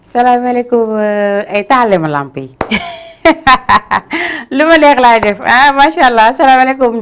salaamaaleykum ay taale ma lamp yi lu ma neex laay def ah macha allah salaamaaleykum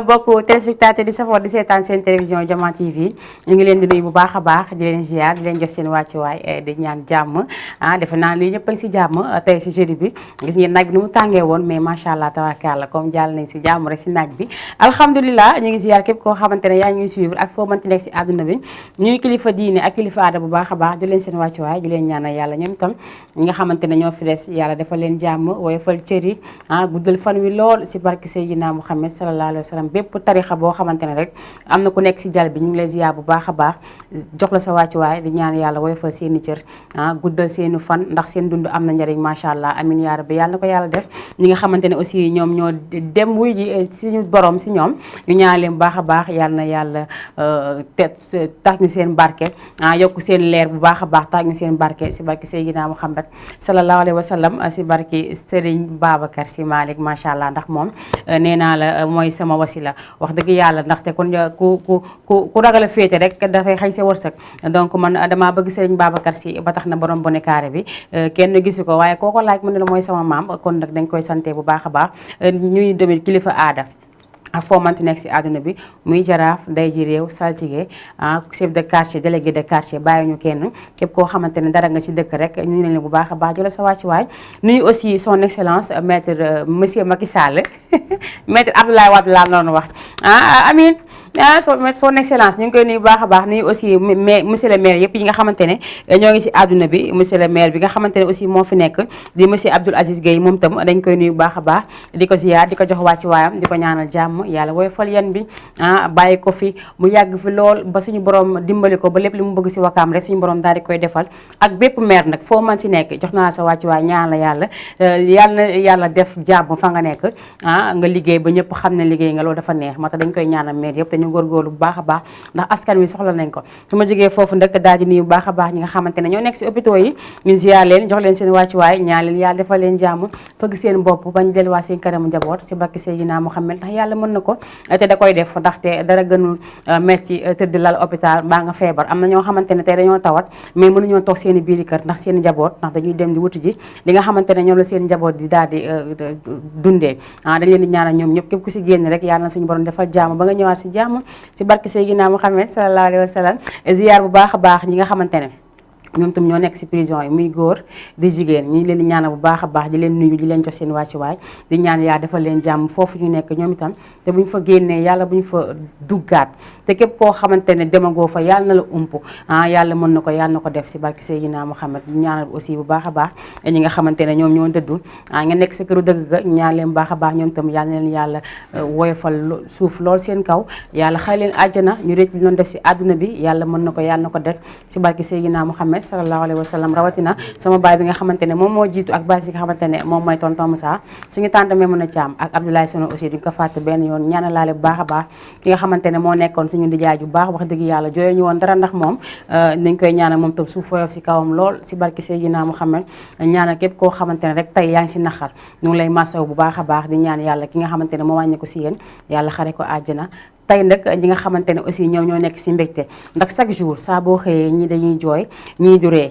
mbokku téléspectateur di safoo di seetaan seen télévision Diama TV ñu ngi leen di nuyu bu baax a baax di leen ziar di leen jox seen wàccuwaay di ñaan jàmm ah defe naa lii ñëpp a ngi si jàmm tey si jeudi bi gis ngeen naaj bi ni mu tàngee woon mais macha allah tabaarkalla comme jàll nañ si jàmm rek si naaj bi alhamdulilah ñu ngi ziar képp koo xamante ne yaa ngi suivre ak foo mënti nekk si àdduna bi ñuy kilifa diine ak kilifa aada bu baax a baax di leen seen wàccuwaay di leen ñaanal yàlla ñoom itam ñi nga xamante ne ñoo fi des yàlla defal leen jàmm woyofal cër yi ah guddal fan wi lool si barke Seydina Muhammad sallallahu alayhi wa sallam bépp tarixa boo xamante ne rek am na ku nekk si jal bi ñu ngi lay ziar bu baax a baax jox la sa wàccuwaay di ñaan yàlla woyofal seeni cër ah guddal seeni fan ndax seen dund am na njëriñ macha allah amin yaa rabbi yàlla na ko yàlla def ñi nga xamante ne aussi ñoom ñoo dem wuy ji suñu borom si ñoom ñu ñaan leen bu baax a baax yàlla na yàlla tax ñu seen barke ah yokk seen leer bu baax a baax tax ñu seen barke si barke Seydina Muhammad sallallahu alayhi wa sallam si barke Serigne Babacar Sy Malick macha allah ndax moom nee naa la mooy sama wasila wax dëgg yàlla ndaxte kon ku ragal a féete rek dafay xañ sa wërsëg donc man damaa bëgg Serigne Babacar Sy ba tax na borom bone carré bi kenn gisu ko waaye kooko laaj mu ne la mooy sama maam kon nag dañ koy sante bu baax a baax ñuy demit kilifa aada ak foo manti nekk si àdduna bi muy jaraaf nday ji réew saltige chef de quartier délégué de quartier bàyyi ñu kenn képp koo xamante ne dara nga ci dëkk rek ñu ne leen bu baax a baax jëla sa wàccuwaay nuyu aussi son excellence maître monsieur Macky Sall maître Abdoulaye Wade laa noonu wax amin son excellence ñu ngi koy nuyu bu baax a baax nuyu aussi monsieur le maire yëpp yi nga xamante ne ñoo ngi si àdduna bi monsieur le maire bi nga xamante ne aussi moo fi nekk di monsieur Abdoul Aziz Gueye moom tam dañ koy nuyu bu baax a baax di ko ziyaar di ko jox wàccuwaayam di ko ñaanal jàmm yàlla woyofal yan bi bàyyi ko fi mu yàgg fi lool ba suñu borom dimbali ko ba lépp li mu bëgg si wakaam rek suñu borom daal di koy defal ak bépp maire nag foo mën si nekk jox naa sa wàccuwaay ñaan la yàlla def jàmm fa nga nekk nga liggéey ba ñëpp xam ne liggéey nga loolu dafa neex moo tax dañ koy ñaanal maire yëpp te ñu góorgóorlu bu baax a baax ndax askan wi soxla nañ ko su ma jógee foofu ndëkk daal di nuyu bu baax a baax ñi nga xamante ne ñoo nekk si hôpitaux yi ñu ziar leen jox leen seen wàccuwaay ñaan leen yàlla defal leen jàmm fëgg seen bopp bañ delluwaat seen kanamu njaboot si barke Seydina Muhammad ndax yàlla mën na ko te da koy def ndaxte dara gënul metti tëdd lal hôpital mbaa nga feebar am na ñoo xamante ne tey dañoo tawat mais mënuñoo toog seen i biiri kër ndax seen njaboot ndax dañuy dem di wuti ji li nga xamante ne ñoom la seen njaboot di daal di dundee dañ leen di ñaanal ñoom ñëpp képp ku si génn rek yàlla na suñu borom defal jàmm ba nga ñëwaat si jàmm si barke Seydina Muhammad sallallahu alayhi wa sallam ziyaar bu baax a baax ñi nga xamante ne ñoom tam ñoo nekk si prison yi muy góor di jigéen ñi leen di ñaanal bu baax a baax di leen nuyu di leen jox seen wàccuwaay di ñaan yaa defal leen jàmm foofu ñu nekk ñoom itam te bu ñu fa génnee yàlla bu ñu fa duggaat te képp koo xamante ne demagoo fa yàlla na la ump yàlla mën na ko yàlla na ko def si barke Seydina Muhammad di ñaanal aussi bu baax a baax ñi nga xamante ne ñoom ñoo dëddu nga nekk sa këru dëgg ga ñaan leen bu baax a baax ñoom itam yàlla na leen yàlla woyofal suuf lool seen kaw yàlla xay leen àjjana ñu récc li doon def si àdduna bi yàlla mën na ko yàlla na ko def si barke Seydina Muhammad sallallahu alayhi wa sallam rawatina sama baay bi nga xamante ne moom moo jiitu ak baay si nga xamante ne moom mooy tonton Moussa suñu tante Maimouna Thiam ak Abdoulaye Sono aussi duñ ko fàtte benn yoon ñaanalaale bu baax a baax ki nga xamante ne moo nekkoon suñu ndijaay ju baax wax dëgg yàlla jooyoo ñu woon dara ndax moom dañ koy ñaanal moom tam suuf fooyof si kawam lool si barke Seydina Muhammad ñaanal képp koo xamante ne rek tey yaa ngi si naxar ñu ngi lay masaw bu baax a baax di ñaan yàlla ki nga xamante ne moo wàññi ko si yéen yàlla xare ko àjjana tey nag ñi nga xamante ne aussi ñoom ñoo nekk si mbégte ndax chaque jour saa boo xëyee ñii dañuy jooy ñii du ree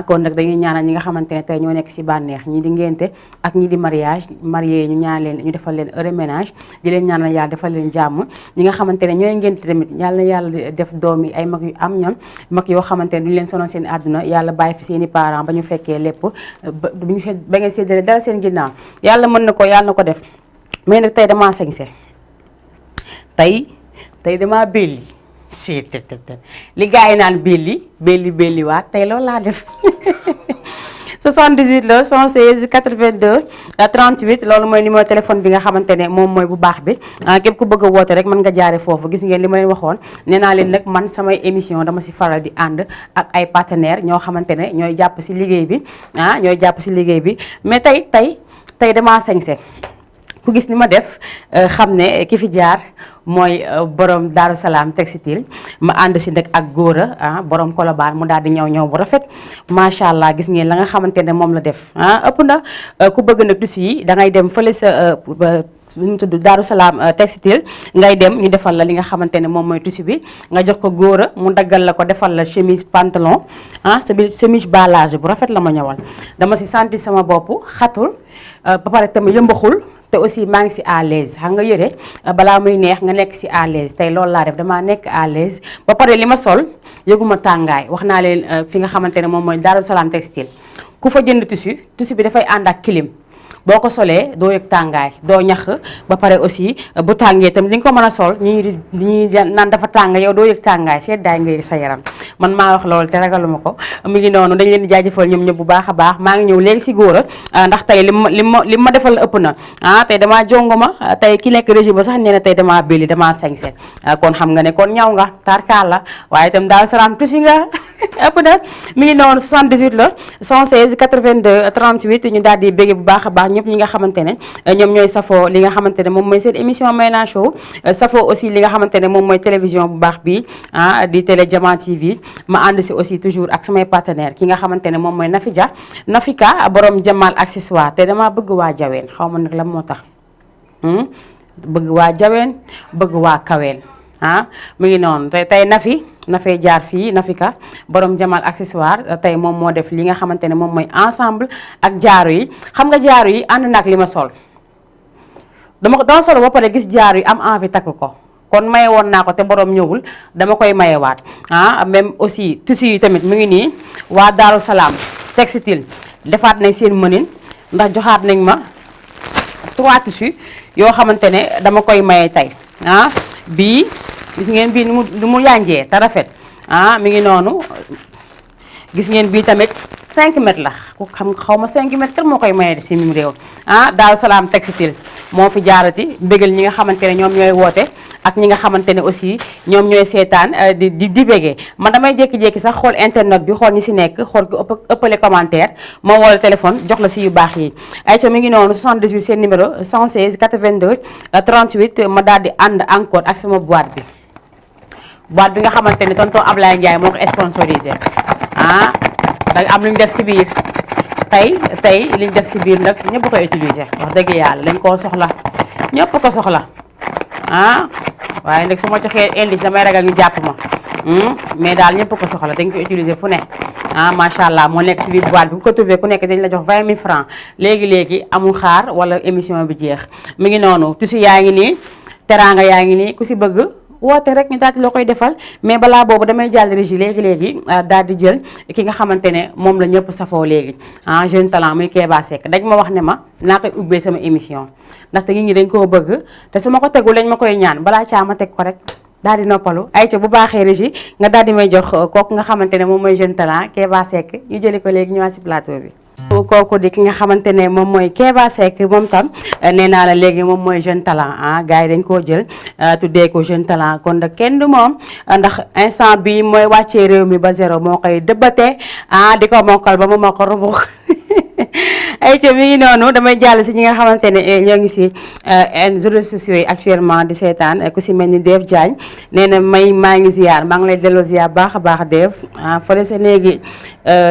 kon nag dañuy ñaanal ñi nga xamante ne tey ñoo nekk si bànneex ñii di ngénte ak ñii di mariage marié ñu ñaan leen ñu defal leen heureux ménage di leen ñaanal yàlla defal leen jàmm ñi nga xamante ne ñooy ngénte tamit yàlla def doom yi ay mag yu am ñam mag yoo xamante ne duñu leen sonal seen àdduna yàlla bàyyi fi seeni parents ba ñu fekkee lépp ba ngeen séddale dara seen ginnaaw yàlla mën na ko yàlla na ko def mais nag tey damaa sañse tey damaa belli si li gars yi naan belli waat tey loolu laa def 78 la 116 82 38 loolu mooy numéro téléphone bi nga xamante ne moom mooy bu baax bi képp ku bëgg a woote rek mën nga jaare foofu gis ngeen li ma leen waxoon nee naa leen nag man samay émission dama si faral di ànd ak ay partenaires ñoo xamante ne ñooy jàpp si liggéey bi mais tey damaa sañse ku gis ni ma def xam ne ki fi jaar mooy borom Daaru Salaam textile ma ànd si nag ak góora borom Colobane mu daal di ñëw bu rafet macha allah gis ngeen la nga xamante ne moom la def ëpp na ku bëgg nag tissu yi da ngay dem fële sa lu mu tudd Daaru Salaam textile ngay dem ñu defal la li nga xamante ne moom mooy tissu bi nga jox ko góora mu daggal la ko defal la chemise pantalon chemise balage bu rafet la ma ñëwal dama si sentir sama bopp xatul ba pare tamit yëmbaxul te aussi maa ngi si à l'aise xam nga yëre balaa muy neex nga nekk si à l'aise tey loolu laa def damaa nekk à l'aise ba pare li ma sol yëguma tàngaay wax naa leen fi nga xamante ne moom mooy Daaru Salaam textile ku fa jënd tissu bi dafay ànd ak clim boo ko solee doo yëg tàngaay doo ñax ba pare aussi bu tàngee itam li nga ko mën a sol ñi naan dafa tàng yow doo yëg tàngaay seddaay nga yëg sa yaram man maa wax loolu te ragaluma ko mu ngi noonu dañ leen di jaajëfal ñoom ñëpp bu baax a baax maa ngi ñëw léegi si góor a ndax tey li ma defal ëpp na tey damaa jongoma tey ki nekk régime ba sax nee na tey damaa belli damaa sañse kon xam nga ne kon ñaw nga tarkaal la waaye itam Daaru Salaam tusi nga ëpp na mi ngi noonu 78 la 116 82 38 ñu daal di bégge bu baax a baax ñëpp ñi nga xamante ne ñoom ñooy safoo li nga xamante ne moom mooy seen émission Mayna Show safoo aussi li nga xamante ne moom mooy télévision bu baax bi di télé Diama TV ma ànd si aussi toujours ak samay partenaire ki nga xamante ne moom mooy Nafika borom Jamal accessoire te dama bëgg waa Jaween xaw ma nag lan moo tax bëgg waa Jaween bëgg waa Kaween mu ngi noonu tey Nafee jaar fii Nafika borom Jamal accessoire tey moom moo def li nga xamante ne moom mooy ensemble ak jaaru yi xam nga jaaru yi ànd nag li ma sol dama sol ba pare gis jaaru yi am envie takk ko kon maye woon naa ko te borom ñëwul dama koy mayewaat même aussi tissu yi tamit mu ngi nii waa Daaru Salaam textile defaat nañ seen mënin ndax joxaat nañ ma 3 tissus yoo xamante ne dama koy maye tey bii gis ngeen bii nu mu yànjee te rafet mi ngi noonu gis ngeen bii tamit 5 mètres la ku xam xaw ma 5 mètres kan moo koy maye si mim réew Daaru Salaam textile moo fi jaarati bégal ñi nga xamante ne ñoom ñooy woote ak ñi nga xamante ne aussi ñoom ñooy seetaan di bégee man damay jékki-jékki sax xool internet bi xool ñi si nekk xool ko ëppale commentaire moo wala téléphone jox la si yu baax yi ayca mi ngi noonu 78 seen numéro 116 82 38 ma daal di ànd encore ak sama boîte bi nga xamante ne tonton Ablaye Ndiaye moo ko sponsorisé da am lu ñu def si biir tey li ñu def si biir nag ñëpp koy utiliser wax dëgg yàlla lañ koo soxla ñëpp ko soxla waaye nag su ma joxee indice damay ragal ñu jàpp ma mais daal ñëpp ko soxla dañ ko utiliser fu ne macha allah moo nekk si biir boîte bi ku ko trouvé ku nekk dañ la jox 20 000 francs léegi amul xaar wala émission bi jeex mi ngi noonu tissu yaa ngi nii teraanga yaa ngi nii ku si bëgg woote rek ñu daal di loo koy defal mais balaa boobu damay jàll régie léegi daal di jël ki nga xamante ne moom la ñëpp safoo léegi jeune talent muy Kéba Seck dañ ma wax ne ma naa koy ubbee sama émission ndaxte nit ñi dañ koo bëgg te su ma ko tegul lañ ma koy ñaan balaa caa ma teg ko rek daal di noppalu ayca bu baaxee régie nga daal di may jox kooku nga xamante ne moom mooy jeune talent Kéba Seck ñu jëli ko léegi ñëwaat si plateau bi. kooku di ki nga xamante ne moom mooy Kéba Seck moom tam nee naa la léegi moom mooy jeune talent gars yi dañ koo jël tuddee ko jeune talent kon nag kenn du moom ndax instant bi mooy wàccee réew mi ba zéro moo koy dëbbate di ko mokkal ba mu ma ko rubux ay ca mi ngi noonu damay jàll si ñi nga xamante ne ñoo ngi si réseaux sociaux yi actuellement di seetaan ku si mel ni Dave Diagne nee na maa ngi ziar maa ngi lay delloo ziar baax a baax Dave fële sa léegi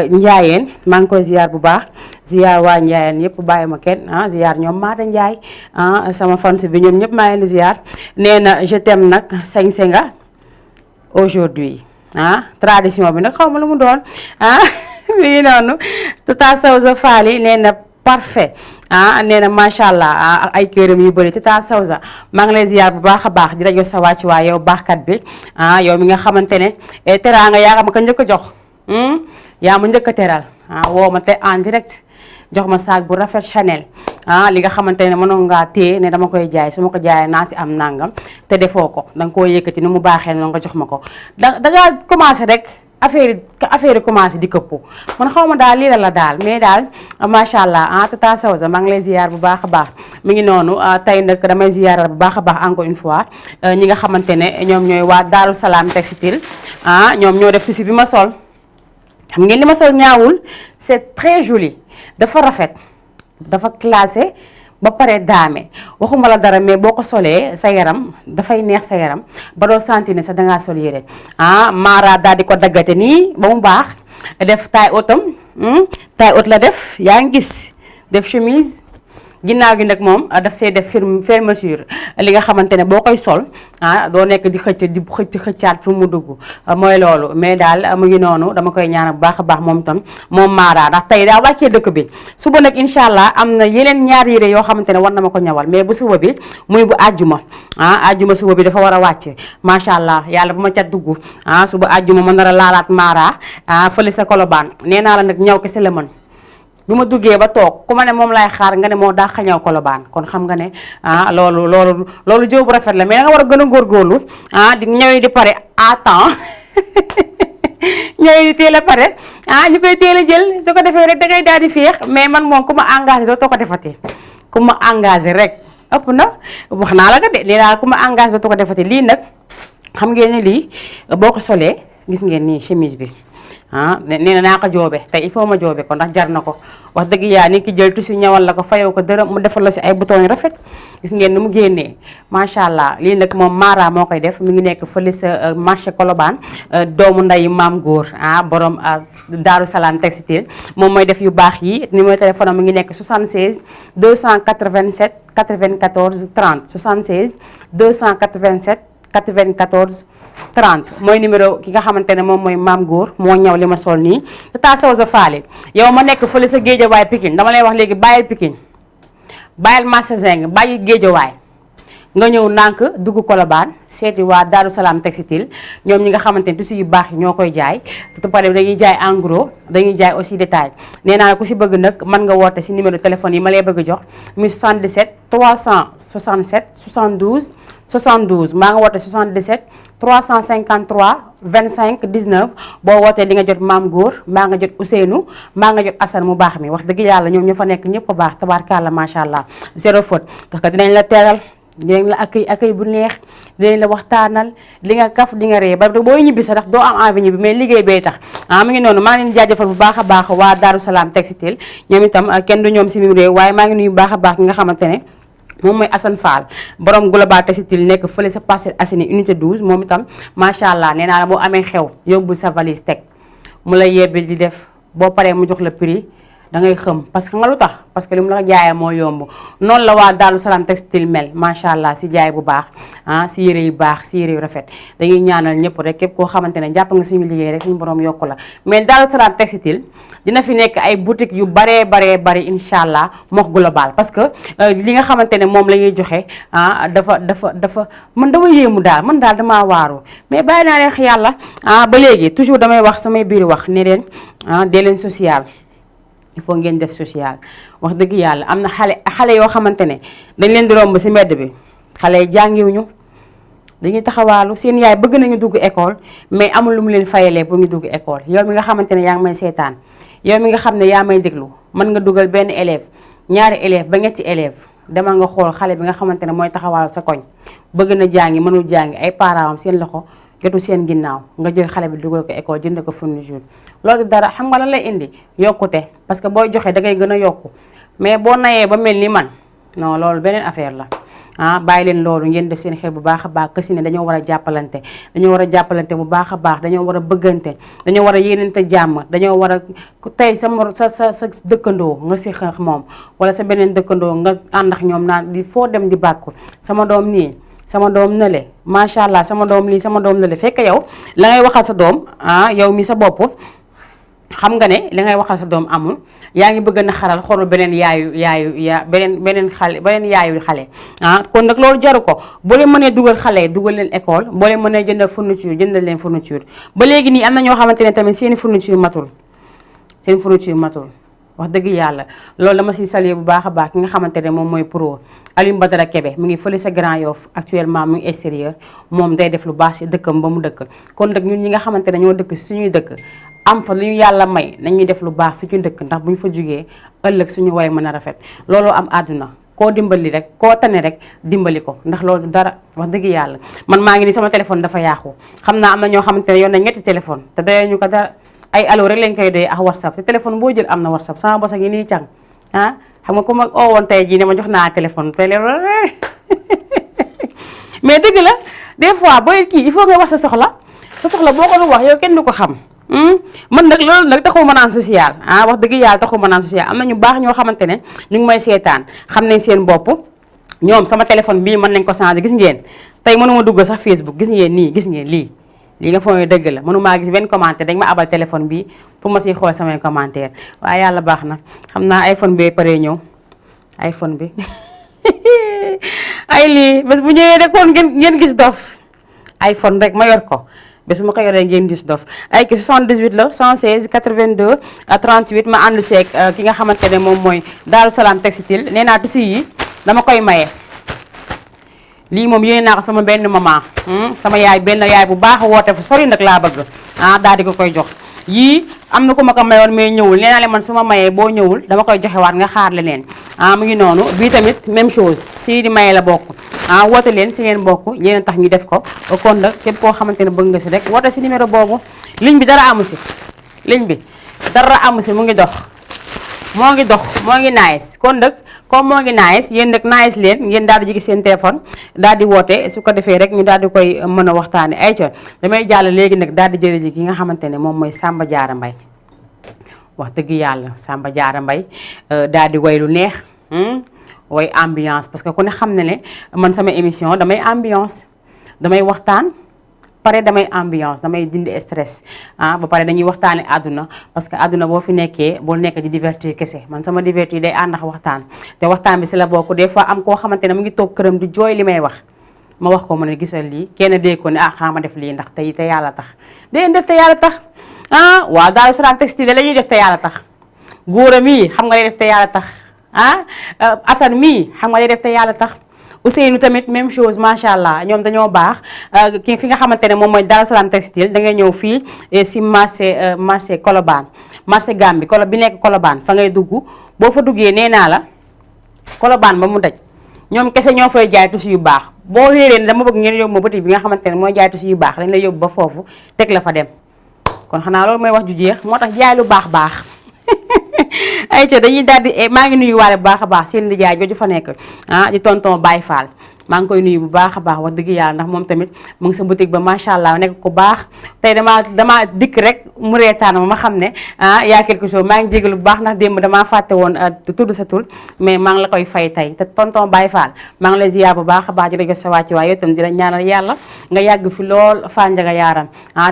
Njaayeen maa ngi koy ziar bu baax ziar waa Ndiayeen yëpp bàyyi ma kenn ziar ñoom Maada Ndiaye sama fans bi ñoom ñëpp maa ngi leen di ziar nee na je t'aime nag sañse nga aujourd'hui tradition bi nag xaw ma lu mu doon mi ngi noonu Tata Sawza Fall nee na parfait nee na macha allah ay këram yu bëri Tata Sawza maa ngi lay ziar bu baax a baax di la jox sa wàcc waaye yow baaxkat bi yow mi nga xamante ne teraanga yaa ma ko njëkk a jox yaa ma njëkk a teral woo ma te en direct jox ma saag bu rafet Chanel li nga xamante ne mënoon ngaa téye ne dama koy jaay su ma ko jaayee naa si am nangam te defoo ko danga koo yëkkati ni mu baaxee noonu nga jox ma ko dangaa commencé rek affaire yi commencé di këppu man xaw ma daal lii la daal mais daal macha allah Tata Sawza maa ngi lay ziar bu baax a baax mi ngi noonu tey nag damay ziaral bu baax a baax encore une fois ñi nga xamante ne ñoom ñooy waa Daaru Salaam Textile ñoom ñoo def tissu bi ma sol xam ngeen li ma sol ñaawul c'est très joli dafa rafet dafa classé ba pare daame waxuma la dara mais boo ko solee sa yaram dafay neex sa yaram ba doo sentir ne sax dangaa sol yére Mara daal di ko daggate nii ba mu baax def taille haute am taille haute la def yaa ngi gis def chemise ginnaaw gi nag moom daf see def fermeture li nga xamante ne boo koy sol doo nekk di xëccaat pour mu dugg mooy loolu mais daal mu ngi noonu dama koy ñaanal bu baax a baax moom tam moom Mara ndax tey daa wàccee dëkk bi suba nag incha allah am na yeneen ñaar yére yoo xamante ne war na ma ko ñawal mais bu suba bi muy bu àjjuma àjjuma suba bi dafa war a wàcce macha allah yàlla bu ma cat dugg suba àjjuma ma nar a laalaat Mara fële sa Colobane nee naa la nag ñaw kese la mën bi ma duggee ba toog ku ma ne moom laay xaar nga ne moo daa xañaw Colobane kon xam nga ne loolu jëw bu rafet la mais da nga war a gën a góorgóorlu di ñëw di pare à temps ñëw di teel a pare ñu koy teel a jël su ko defee rek da ngay daal di féex mais man moom ku ma engagé dootoo ko defati ku ma engagé rek ëpp na wax naa la nga de lii daal ku ma engagé dootoo ko defati lii nag xam ngeen ne lii boo ko solee gis ngeen nii chemise bi nee na naa ko joobe tey il faut ma joobe ko ndax jar na ko wax dëgg yaa ni ki jël tissu ñawal la ko fayoo ko dërëm mu defal la si ay bouton yu rafet gis ngeen ni mu génnee macha allah lii nag moom Mara moo koy def mi ngi nekk fële sa marché Colobane doomu nday maam góor borom Daaru Salaam Textile moom mooy def yu baax yi numéro téléphone am mi ngi nekk 76 287 94 30 76 287 94 30 mooy numéro ki nga xamante ne moom mooy maam góor moo ñaw li ma sol nii Tata Sawza Fall yow ma nekk fële sa Géejawaay Pikine dama lay wax léegi bàyyil Pikine bàyyil marché Zeng bàyyi Géejawaay nga ñëw ndànk dugg Colobane seeti waa Daaru Salaam Textile ñoom ñi nga xamante ne tissu yu baax yi ñoo koy jaay te pare dañuy jaay en gros dañuy jaay aussi détail nee naa la ku si bëgg nag mën nga woote si numéro téléphone yi ma lay bëgg jox muy 77 367 72 72 maa nga woote 77 353 25 19 boo wootee di nga jot maam góor maa nga jot Ousseynou maa nga jot Assane mu baax mi wax dëgg yàlla ñoom ñu fa nekk ñëpp a baax tabaarkàlla macha allah zéro faute parce que dinañ la teeral dinañ la accueil bu neex dinañ la waxtaanal li nga kaf di nga ree ba booy ñibbi sax doo am envie ñibbi mais liggéey bay tax mi ngi noonu maa ngi leen jaajëfal bu baax a baax waa Daaru Salaam Textile ñoom itam kenn du ñoom si mim réew waaye maa ngi nuyu bu baax a baax ki nga xamante ne moom mooy Assane Fall borom Global Textile nekk fële sa Parcelles Assainies unité 12 moom itam macha allah nee naa la boo amee xew yóbbul sa valise teg mu la yebbil di def boo paree mu jox la prix da ngay xëm parce que nga lu tax parce que li mu la jaayee moo yomb noonu la waa Daaru Salaam Textile mel macha allah si jaay bu baax si yére yu baax si yére yu rafet dañuy ñaanal ñëpp rek képp koo xamante ne jàpp nga suñu liggéey rek suñu borom yokku la mais Daaru Salaam Textile dina fi nekk ay boutique yu baree bari incha allah mox global parce que li nga xamante ne moom la ñuy joxe dafa man dama yéemu daal man daal damaa waaru mais bàyyi naa leen yàlla ba léegi toujours damay wax samay biir wax ne leen dee leen social il faut ngeen def social wax dëgg yàlla am na xale yoo xamante ne dañ leen di romb si mbedd bi xale yi jàngiwuñu dañuy taxawaalu seen yaay bëgg nañu dugg école mais amul lu mu leen fayalee pour ñu dugg école yow mi nga xamante ne yaa ngi may seetaan yow mi nga xam ne yaa may déglu mën nga dugal benn élève ñaari élève ba ñetti élève demal nga xool xale bi nga xamante ne mooy taxawaalu sa koñ bëgg na jàngi mënul jàngi ay parents am seen loxo jotu seen ginnaaw nga jël xale bi dugal ko école jënd ko fourniture loolu dara xam nga lan lay indi yokkute parce que booy joxe da ngay gën a yokku mais boo nayee ba mel ni man non loolu beneen affaire la bàyyi leen loolu ngeen def seen xel bu baax a baax kësi ne dañoo war a jàppalante bu baax a baax dañoo war a bëggante dañoo war a yéenante jàmm dañoo war a tey sa dëkkandoo nga séq ak moom wala sa beneen dëkkandoo nga ànd ak ñoom naan di foo dem di bàkku sama doom nii sama doom nële macha allah sama doom lii sama doom nële fekk yow la ngay waxal sa doom yow mi sa bopp xam nga ne li ngay waxal sa doom amul yaa ngi bëgg na xaral xoru beneen beneen yaayu xale kon nag loolu jaru ko boo leen mënee dugal xale dugal leen école boo leen mënee jëndal fourniture jëndal leen fourniture ba léegi nii am na ñoo xamante ne tamit seeni fourniture matul wax dëgg yàlla loolu dama siy saluer bu baax a baax ki nga xamante ne moom mooy pro Alioune Badara Kebe mu ngi fële sa Grand Yoff actuellement mu ngi extérieur moom day def lu baax si dëkkam ba mu dëkk kon nag ñun ñi nga xamante ne ñoo dëkk si suñuy dëkk am fa lu ñu yàlla may nañuy def lu baax fi ñu dëkk ndax bu ñu fa jugee ëllëg suñu way mën a rafet looloo am àdduna koo dimbali rek koo tane rek dimbali ko ndax loolu dara wax dëgg yàlla man maa ngi ni sama téléphone dafa yaaxu xam naa am na ñoo xamante ne yoon na ñetti téléphone te doyee ñu ko dara ay allo rek lañ koy doyee ak whatsapp te téléphone boo jël am na whatsapp sama bosa ngi nii càng xam nga ku ma oowoon tey jii ne ma jox naa téléphone mais dëgg la des fois booy kii il faut nga wax sa soxla boo ko du wax yow kenn du ko xam man nag loolu nag taxu ma naan social wax dëgg yàlla taxu ma naan social am na ñu baax ñoo xamante ne ñu ngi may seetaan xam nañ seen bopp ñoom sama téléphone bii mën nañ ko changer gis ngeen tey mënuma dugg sax Facebook gis ngeen nii gis ngeen lii nga foog ne dëgg la mënumaa gis benn commentaire dañ ma abal téléphone bi pour ma siy xool samay commentaire waaye yàlla baax na xam naa iPhone bi paree ñëw iPhone bi ay lii bés bu ñëwee de kon ngeen gis dof iPhone rek ma yor ko bés ma ko yoree ngeen gis dof ay ki 78 la 116 82 38 ma ànd seeg ki nga xamante ne moom mooy Daaru Salaam Textile nee naa tissu yi dama koy maye lii moom yéene naa ko sama benn maman sama benn yaay bu baax woote fu sori nag laa bëgg daal di ko koy jox yii am na ku ma ko mayoon mais ñëwul nee naa leen man su ma mayee boo ñëwul dama koy joxewaat nga xaar leneen mu ngi noonu bii tamit même chose si di maye la bokk woote leen si ngeen bokk yéen tax ñu def ko kon nag képp koo xamante ne bëgg nga si rek woote si numéro boobu ligne bi dara amu si mu ngi dox moo ngi nice kon nag comme moo ngi nice yéen nag nice leen ngeen daal di jigi seen téléphone daal di woote su ko defee rek ñu daal di koy mën a waxtaane ay ca damay jàll léegi nag daal di jële ji ki nga xamante ne moom mooy Samba Diarra Mbaye wax dëgg yàlla Samba Diarra Mbaye daal di way lu neex way ambiance parce que ku ne xam ne ne man sama émission damay ambiance damay waxtaan pare damay ambiance damay dindi stress ba pare dañuy waxtaane àdduna parce que àdduna boo fi nekkee boo nekk di divertir kese man sama divertir day ànd ak waxtaan te waxtaan bi si la bokk des fois am koo xamante ne mu ngi toog këram di jooy li may wax ma wax ko mu ne gisal lii kenn dégg ko ne xaa ma def lii ndax te yàlla tax day def te yàlla tax waaw Daaru Salaam Textile la ñuy def te yàlla tax góora mii xam nga day def te yàlla tax Assane mii xam nga day def te yàlla tax Ousseynou tamit même chose macha allah ñoom dañoo baax ki fi nga xamante ne moom mooy Daaru Salaam Textile da ngay ñëw fii si marché Colobane marché Gambie bi nekk Colobane fa ngay dugg boo fa duggee nee naa la Colobane ba mu daj ñoom kese ñoo fay jaay tissu yu baax boo réeree ne dama bëgg ngeen yóbbu ma boutique bi nga xamante ne mooy jaay tissu yu baax dañ lay yóbbu ba foofu teg la fa dem kon xanaa loolu mooy wax ju jeex moo tax jaay lu baax ay ca dañuy daal di maa ngi nuyu waale bu baax a baax seen nijaay jooju fa nekk di tonton Baye Fall maa ngi koy nuyu bu baax a baax wax dëgg yàlla ndax moom tamit mu ngi sa boutique ba macha allah nekk ku baax tey dama dikk rek mu reetaan ma xam ne yaa quelque chose maa ngi jégalu bu baax ndax démb damaa fàtte woon tudd sa tur mais maa ngi la koy fay tey te tonton Baye Fall maa ngi lay ziar bu baax a baax di la gis sa wàcc waaye yow itam di la ñaanal yàlla nga yàgg fi lool Fall Njaga yaaram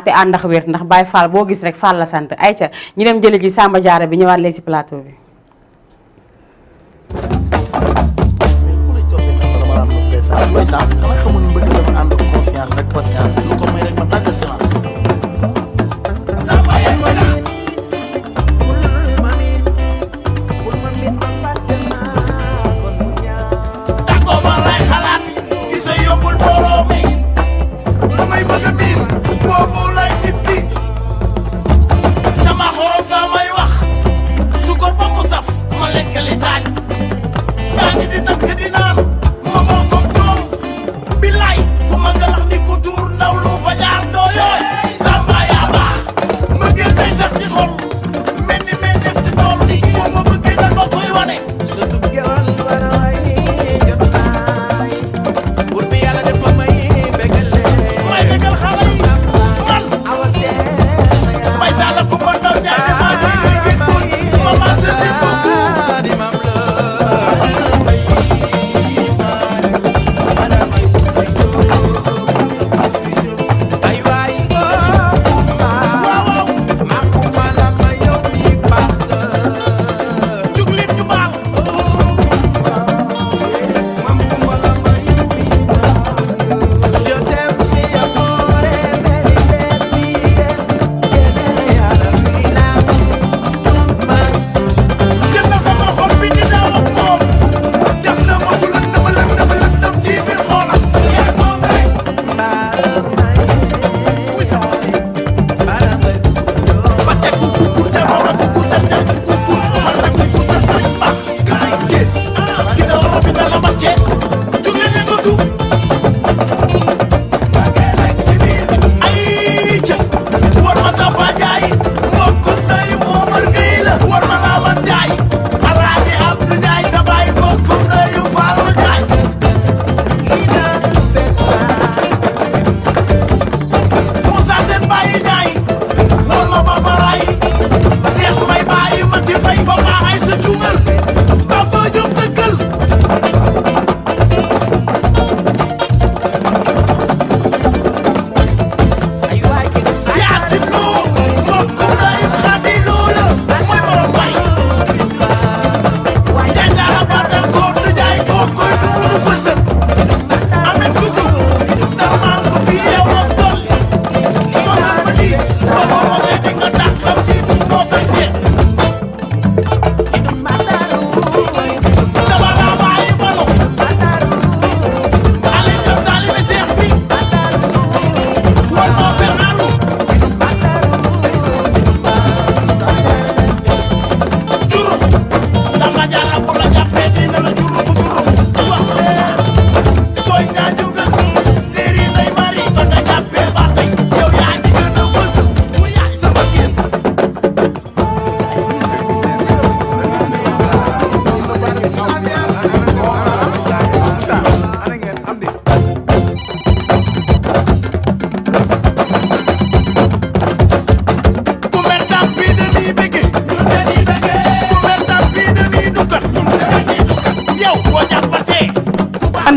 te ànd ak wér ndax Baye Fall boo gis rek Fall la sant ay ca ñu dem jëli ji Samba Diarra bi ñëwaat léegi si plateau bi. looy saaf xanaa xamu ni mbëgg dafa ànd ak conscience ak patience lu ko may rek ma dagg silence dagoo ma lay xalaat gisa yombul borom lu may bëgg a miin boobu lay jibbi dama xorom saa may wax sukkur ba mu saf ma lekkali taaj maa ngi di tëkk di naan ma bokk bilaay fu ma galax ni ko tuur ndaw lu fa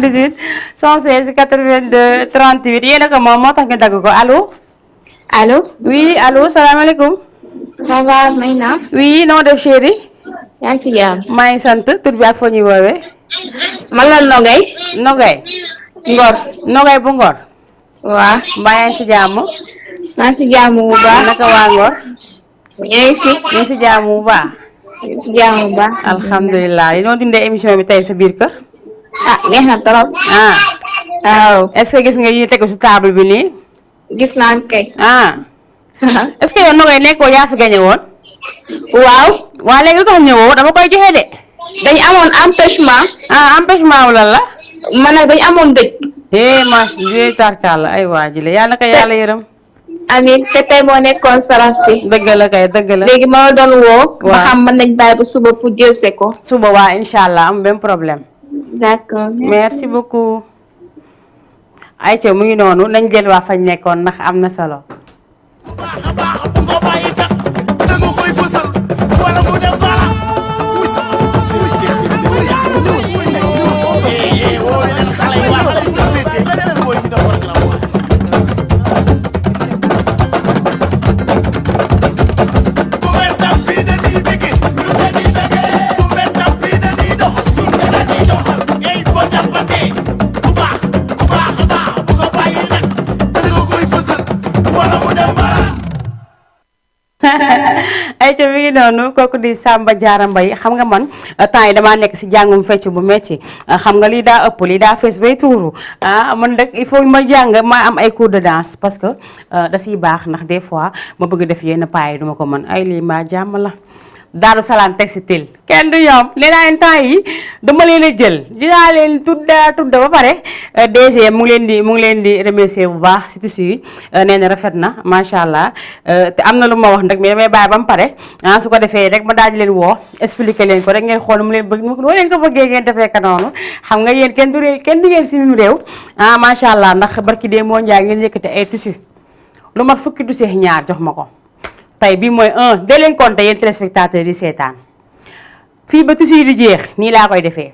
78 116 82 38 yéen a ko moom moo tax nga dagg ko allo. allo. oui allo salaamaaleykum. ça va Mayna. oui noo def chéri. yaa ngi ci jàmm. maa ngi sant tur bi ak foo ñuy woowee. man la Nogay. Nogay. Ngor. Nogay bu Ngor. waaw. mbaa yaa ngi si jàmm. maa ngi ci jàmm bu baax. naka waa Ngor. yaa ngi fi. ñu ngi si jàmm bu baax. yaa ngi ci jàmm bu baax. alhamdulilah noo dundee émission bi tey sa biir kër. ah neex na trop. ah. waaw. est-ce que gis nga yi tegu si table bi nii. gis naa kay. ah. est-ce que yow Nogay nekkoo yaa fi gañe woon. waaw. waa léegi lu tax ñëwoo dama koy joxe de. dañu amoon empêchement. ah empêchement wu lan la. man nag dañu amoon dëj. mas di tarkal ay waa ji la yàlla kay yàlla yërëm. amiin te tey moo nekkoon saraf si. dëgg la kay dëgg la. léegi ma la doon woo. waaw ba xam mën nañ bàyyi ba suba pour jëlse ko. suba waa incha allah am benn problème. d'accord. merci beaucoup. ayca mu ngi noonu nañ jël waa fañ nekkoon ndax am na solo. baax a baax bu nga bàyyi tax da nga koy fësal wala mu dem bala wuy sama suy jeex wuy woo leen xale yi waa xale yi fu la féetee leneen booy ñu def programme waay ku mer tam bii dañuy bëgge ñu dañuy bëgge ku mer tam bii dañuy doxal ñu dañuy doxal ey boo jàppatee ku baax a baax bu nga bàyyi nag da nga koy fësal wala mu dem bala ayca mi ngi noonu kooku di Samba Diarra Mbaye xam nga man temps yi damaa nekk si jàngum fecc bu metti xam nga lii daa ëpp lii daa fees bay tuuru man nag il faut ma jàng ma am ay cours de danse parce que da siy baax ndax des fois ma bëgg def yenn paa yi duma ko mën ay lii maa jàmm la. Daaru Salaam textile kenn du ñoom nee naa leen temps yi dama leen a jël dinaa leen tudda ba pare DG mu ngi leen di remercier bu baax si tissu yi nee na rafet na macha allah te am na lu ma wax nag mais damay bàyyi ba mu pare su ko defee rek ma daal di leen woo expliquer leen ko rek ngeen xool mu leen bëgg noo leen ko bëggee ngeen defee ka noonu xam nga yéen kenn du ngeen si mim réew macha allah ndax barki dee moo njaay ngeen yëkkate ay tissu lu mat fukki tissu ñaar jox ma ko. tey bii mooy de leen compter yéen téléspectateurs yi seetaan fii ba tissu yi di jeex nii laa koy defee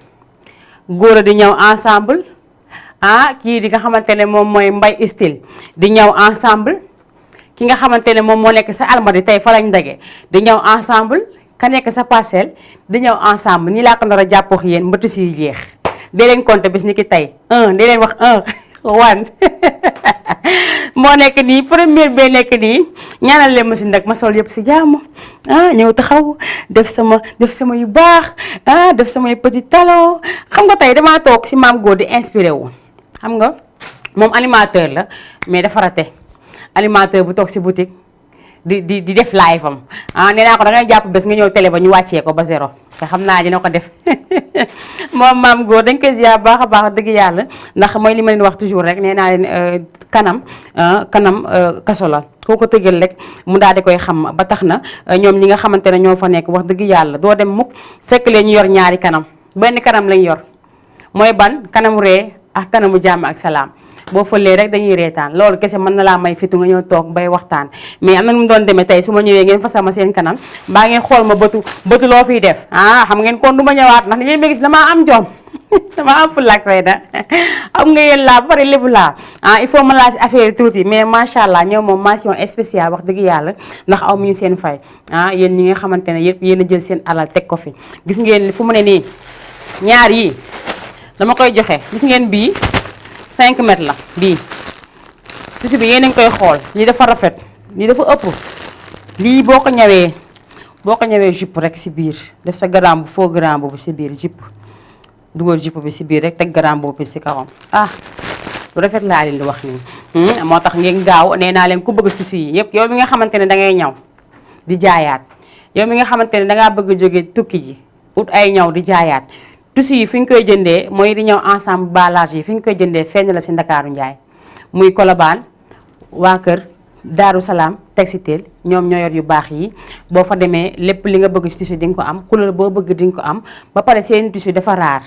góor a di ñëw ensemble kii di nga xamante ne moom mooy mbay style di ñëw ensemble ki nga xamante ne moom moo nekk sa almadi tey fa lañ dage di ñëw ensemble ka nekk sa parcelle di ñëw ensemble nii laa ko nar a jàppoo yéen ba tissu yi jeex de leen compter bis ni ki tey de leen wax wan moo nekk nii première bee nekk nii ñaanal leen ma si nag ma sol yëpp si jàmm ñëw taxaw def sama yu baax def samay petit talon xam nga tey damaa toog si maam góor di inspiré wu xam nga moom animateur la mais dafa raté animateur bu toog si boutique di def live am nee naa ko da ngay jàpp bés nga ñëw télé ba ñu wàccee ko ba zéro te xam naa dina ko def moom maam góor dañ koy ziar baax a baax dëgg yàlla ndax mooy li ma leen wax toujours rek nee naa leen kanam kaso la koo ko tëgal rek mu daal di koy xam ba tax na ñoom ñi nga xamante ne ñoo fa nekk wax dëgg yàlla doo dem mukk fekk leen ñu yor ñaari kanam benn kanam lañ yor mooy ban kanamu ree ak kanamu jàmm ak salaam boo fëlee rek dañuy reetaan loolu kese mën na laa may fitu nga ñëw toog bay waxtaan mais am na nu mu doon demee tey su ma ñëwee ngeen fasal ma seen kanam mbaa ngeen xool ma bëtu loo fiy def xam ngeen kon du ma ñëwaat ndax ni ngeen ma gis damaa am jom damaa am fulla ak fayda am nga yéen laa ba pare lébu laa il faut ma laa si affaire tuuti mais macha allah ñoom moom mention spéciale wax dëgg yàlla ndax aw mu ñu seen fay yéen ñi nga xamante ne yëpp yéen a jël seen alal teg ko fi gis ngeen fu mu ne nii ñaar yi dama koy joxe gis ngeen bii 5 mètres la bii tissu bi yéen a ngi koy xool lii dafa rafet lii dafa ëpp lii boo ko ñawee jupe rek si biir def sa garam bu faux garam boobu si biir jupe dugal jupe bi si biir rek teg garam boobu bi si kawam lu rafet laa leen di wax nii moo tax ngeen gaaw nee naa leen ku bëgg tissu yi yëpp yow mi nga xamante ne dangay ñaw di jaayaat yow mi nga xamante ne dangaa bëgg jóge tukki ji ut ay ñaw di jaayaat tissu yi fi ñu koy jëndee mooy di ñëw ensemble balage yi fi ñu koy jëndee feeñ la si Ndakaaru Njaay muy Colobane waa kër Daaru Salaam textile ñoom ñoo yor yu baax yi boo fa demee lépp li nga bëgg ci tissu di nga ko am couleur boo bëgg di nga ko am ba pare seen tissu dafa raar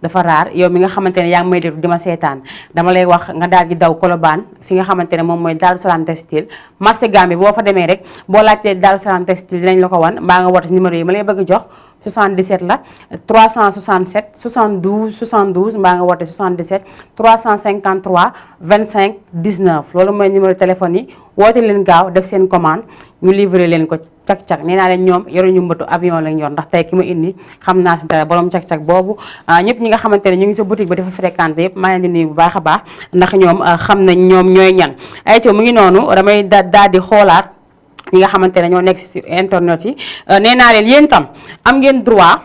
dafa raar yow mi nga xamante ne yaa ngi may def di ma seetaan dama lay wax nga daal di daw Colobane fi nga xamante ne moom mooy Darou Salam Textile marché Gambie boo fa demee rek boo laajtee Darou Salam Textile dinañ la ko wan mbaa nga woote si numéro yi ma lay bëgg jox 77 la 367 72 72 mbaa nga woote 77 353 25 19 loolu mooy numéro téléphone yi woote leen gaaw def seen commande ñu livrer leen ko cak-cak nee naa leen ñoom yoruñu mbëtu avion lañ yor ndax tey ki ma indi xam naa si dara borom cak-cak boobu ñëpp ñi nga xamante ne ñu ngi sa boutique ba dafa fréquenté yëpp maa leen di nuyu bu baax a baax ndax ñoom xam nañ ñoom ñooy ñan ay ca mu ngi noonu damay daal di xoolaat ñi nga xamante ne ñoo nekk si internet yi nee naa leen yéen tam am ngeen droit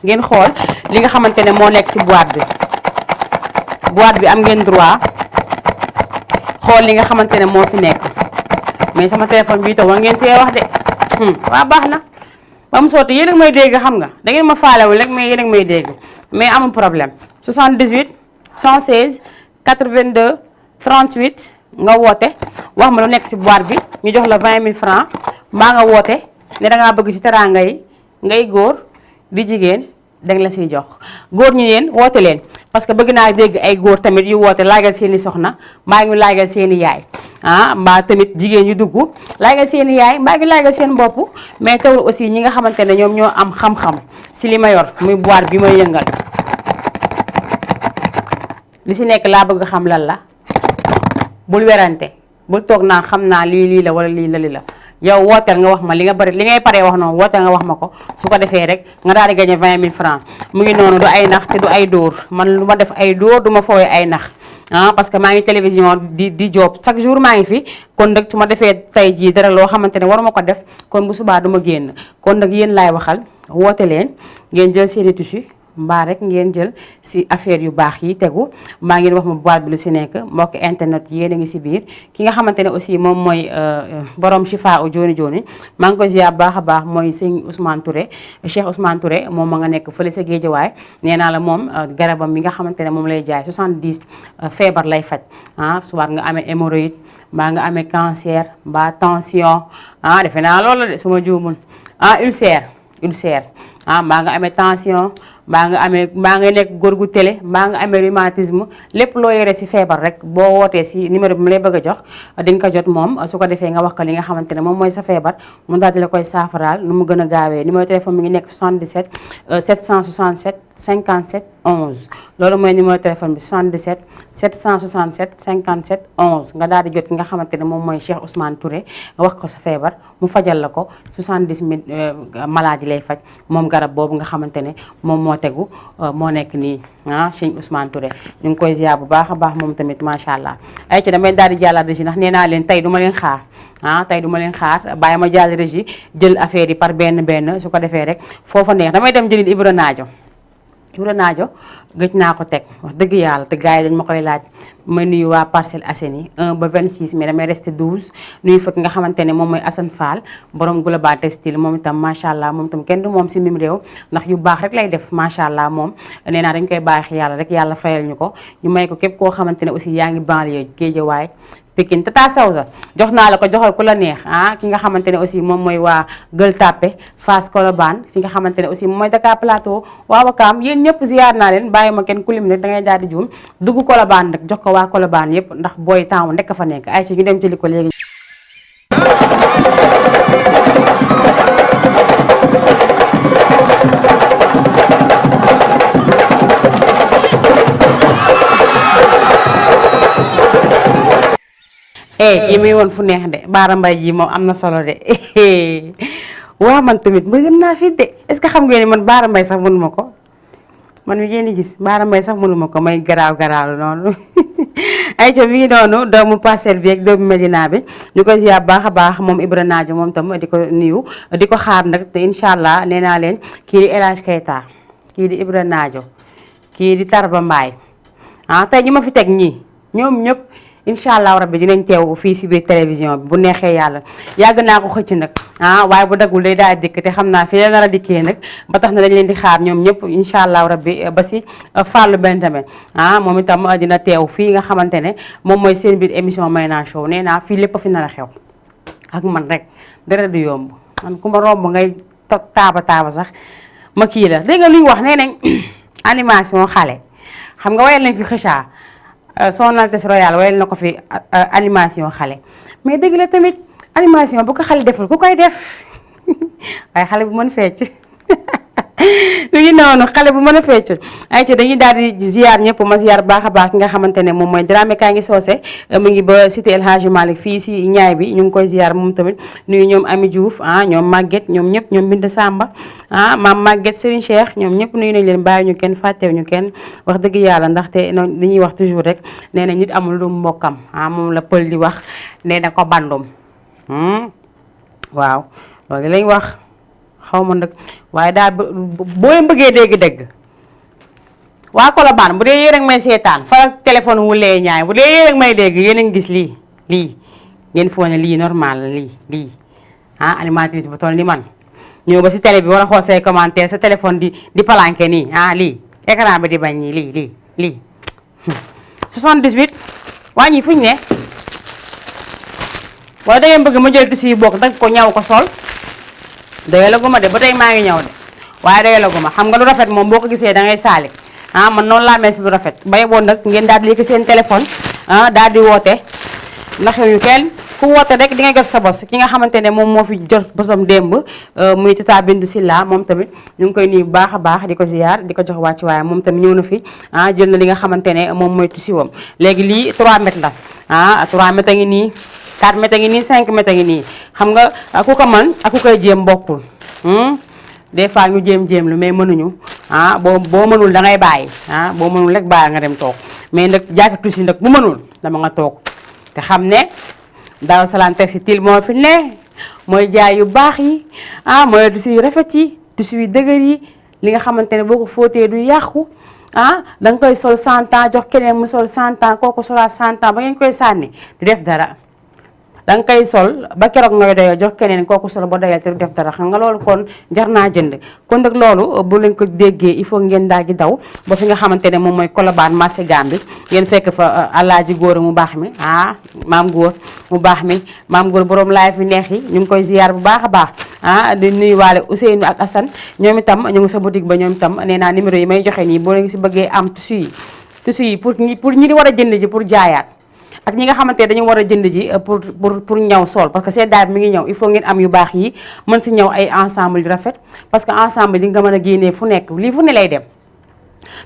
ngeen xool li nga xamante ne moo nekk si boîte bi am ngeen droit xool li nga xamante ne moo fi nekk mais sama téléphone bi itam war ngeen see wax de waa baax na ba mu sotti yéen a may dégg xam nga da ngeen ma faalewul rek mais yéen a may dégg mais amul problème 78 116 82 38 nga woote wax ma lu nekk si boîte bi ñu jox la 20 000 francs mbaa nga woote ne dangaa bëgg ci teraanga yi ngay góor di jigéen danga la siy jox góor ñi leen woote leen parce que bëgg naa dégg ay góor tamit yu woote laajal seeni soxna mbaa ngi laajal seeni yaay mbaa tamit jigéen yu dugg laajal seeni yaay mbaa ngi laajal seen bopp mais teewul aussi ñi nga xamante ne ñoom ñoo am xam-xam si li ma yor muy boîte bi may yëngal li si nekk laa bëgg xam lan la bul werante bul toog naa xam naa lii la wala lii la yow wooteel nga wax ma li nga bari li ngay paree wax noonu wooteel nga wax ma ko su ko defee rek nga daal di gagné 20 000 francs mu ngi noonu du ay nax te du ay dóor man lu ma def ay dóor du ma fooy ay nax parce que maa ngi télévision di job chaque jour maa ngi fi kon nag su ma defee tey jii dara loo xamante ne waruma ko def kon bu subaa du ma génn kon nag yéen laay waxal woote leen ngeen jël seeni tissu mbaa rek ngeen jël si affaire yu baax yi tegu mbaa ngeen wax ma boîte bi lu si nekk mbokk internet yéen a ngi si biir ki nga xamante ne aussi moom mooy borom Chifa u Joni Joni maa ngi ko ziar baax a baax mooy sëñ Ousmane Touré Cheikh Ousmane Touré moom ma nga nekk fële sa Géejawaay nee naa la moom garabam mi nga xamante ne moom lay jaay 70 feebar lay faj subaat nga amee hémorroïde mbaa nga amee cancer mbaa tension defe naa loolu de su ma juumul ulcère mbaa nga amee tension mbaa nga nekk góor gu télé mbaa nga amee rhumatisme lépp loo yore si feebar rek boo wootee si numéro bi mu lay bëgg a jox di nga ko jot moom su ko defee nga wax ko li nga xamante ne moom mooy sa feebar mu daal di la koy saafaraal nu mu gën a gaawee numéro téléphone mi ngi nekk 77 767 57 11 loolu mooy numéro téléphone bi 77 767 57 11 nga daal di jot ki nga xamante ne moom mooy Cheikh Ousmane Touré wax ko sa feebar mu fajal la ko 70 000 maladie lay faj moom garab boobu nga xamante ne moom moo tegu moo nekk nii Cheikh Ousmane Touré ñu ngi koy ziar bu baax a baax moom tamit macha allah ay ci damay daal di jàllale régie ndax nee naa leen tey du ma leen xaar tey du ma leen xaar bàyyi ma jàll régie jël affaire yi par benn su ko defee rek foofa neex damay dem jëli Ibra Naajo gëj naa ko teg wax dëgg yàlla te gars yi dañ ma koy laaj ma nuyu waa Parcelles Assainies 1 ba 26 mais damay resté 12 nuyu fekk nga xamante ne moom mooy Assane Fall borom Global Textile moom itam macha allah moom itam kenn du moom si mim réew ndax yu baax rek lay def macha allah moom nee naa dañ koy baax yàlla rek yàlla fayal ñu ko ñu may ko képp koo xamante ne aussi yaa ngi banlieue Guédiawaye Pikine Tata Sawza jox naa la ko joxal ku la neex ki nga xamante ne aussi moom mooy waa Gueule Tapée Fass Colobane fi nga xamante ne aussi moom mooy Dakar Plateau waa Wakaam yéen ñëpp ziar naa leen bàyyi ma kenn kulim rek da ngay daal di juum dugg Colobane rek jox ko waa Colobane yëpp ndax booy taamu nekk fa nekk ay ci ñu dem jëli ko léegi. yi muy woon fu neex de Baara Mbaye ji moom am na solo de waa man tamit bëgg naa fi de est-ce que xam ngeen ni man Baara Mbaye sax mënuma ko man mi ngeen di gis Baara Mbaye sax mënuma ko may garaaw noonu ay ca mi ngi noonu doomu Parcelles bi ak doomu Medina bi ñu koy ziar baax a baax moom Ibra Naajo moom tam di ko nuyu di ko xaar nag te incha allah nee naa leen kii di El Hadj Keita kii di Ibra Naajo kii di Tarba Mbaye tey ñi ma fi teg ñii ñoom ñëpp incha allah rabbi dinañ teew fii si biir télévision bi bu neexee yàlla yàgg naa ko xëcc nag waaye bu daggul day daal dikk te xam naa fi la nar a dikkee nag ba tax na dañ leen di xaar ñoom ñëpp incha allah rabbi ba si Fallou Benjamin moom itam dina teew fii nga xamante ne moom mooy seen biir émission Mayna Show nee naa fii lépp fi nar a xew ak man rek dara du yomb man ku ma romb ngay taaba sax ma kii la dégg nga lu ñu wax nee nañ animation xale xam nga wayal nañ fi xëcca son Altesse Royale wayal na ko fi animation xale mais dëgg la tamit animation bu ko xale deful ku koy def waaye xale bu mën fecc mi ngi noonu xale bu mën a fecc ay ci dañuy daal di ziar ñëpp ma ziar baax a baax ki nga xamante ne moom mooy Dramé kaa ngi soose mu ngi ba cité El Hadji Malick fii si ñaay bi ñu ngi koy ziar moom tamit nuyu ñoom Ami Diouf ñoom Maguette ñoom ñëpp ñoom Bind Samba maam Maguette Serigne Cheikh ñoom ñëpp nuyu nañ leen bàyyi ñu kenn fàttew ñu kenn wax dëgg yàlla ndaxte noonu li ñuy wax toujours rek nee na nit amul lu mbokkam moom la pël di wax nee na ko bandum waaw loolu lañ wax xaw ma nag waaye daal boo leen bëggee dégg-dégg waa Colobane bu dee yéen ak may seetaan fa téléphone wu lee ñaay bu dee yéen ak may dégg yéen a ngi gis lii ngeen foo ne lii normal la lii animatrice bu toll ni man ñëw ba si télé bi war a xool say commentaire sa téléphone di palanke nii lii écran bi di bañ nii lii 78 wàññi fuñ ne wala da ngeen bëgg ma jël tissu yu bokk dag ko ñaw ko sol doyalagu ma de ba tey maa ngi ñëw de waaye doyalagu ma xam nga lu rafet moom boo ko gisee da ngay saali man noonu laa mel si lu rafet bay boon nag ngeen daal di yëkk seen téléphone daal di woote ndax yu kenn ku woote rek di nga gis sa bos ki nga xamante ne moom moo fi jot bosam démb muy Tata Bindu Silla moom tamit ñu ngi koy nuyu bu baax a baax di ko ziar di ko jox wàcc waaye moom tamit ñëw na fi jël na li nga xamante ne moom mooy tisiwam léegi lii 3 mètres la 3 mètres a ngi nii 4 mètres a ngi nii 5 mètres a ngi nii xam nga ku ko mën ak ku koy jéem bokkul des fois ñu jéem lu mais mënuñu boo mënul da ngay bàyyi boo mënul rek bàyyi nga dem toog mais nag jaakatu si nag bu mënul dama nga toog te xam ne Daaru Salaam Textile moo fi ne mooy jaay yu baax yi mooy tissu yu rafet yi tissu yu dëgër yi li nga xamante ne boo ko fóotee du yàqu da nga koy sol 100 ans jox keneen mu sol 100 ans kooku solaat 100 ans ba ngeen koy sànni du def dara da nga koy sol ba keroog ngay doyal jox keneen kooku sol ba doyal te du def dara xam nga loolu kon jar naa jënd kon nag loolu bu leen ko déggee il faut ngeen daal di daw ba fi nga xamante ne moom mooy Colobane marché Gambie ngeen fekk fa alaaji góor mu baax mi maam góor mu baax mi maam góor borom live fi neex yi ñu ngi koy ziar bu baax a baax di nuyuwaale Ousseynou ak Assane ñoom itam ñu ngi sa boutique ba ñoom itam nee naa numéro yi may joxe nii boo leen si bëggee am tissu yi pour ñi di war a jënd ji pour jaayaat ak ñi nga xamante ne dañu war a jënd ji pour ñaw sol parce que seddaay bi mi ngi ñëw il faut ngeen am yu baax yi mën si ñëw ay ensemble yu rafet parce que ensemble yi nga mën a génnee fu nekk lii fu ne lay dem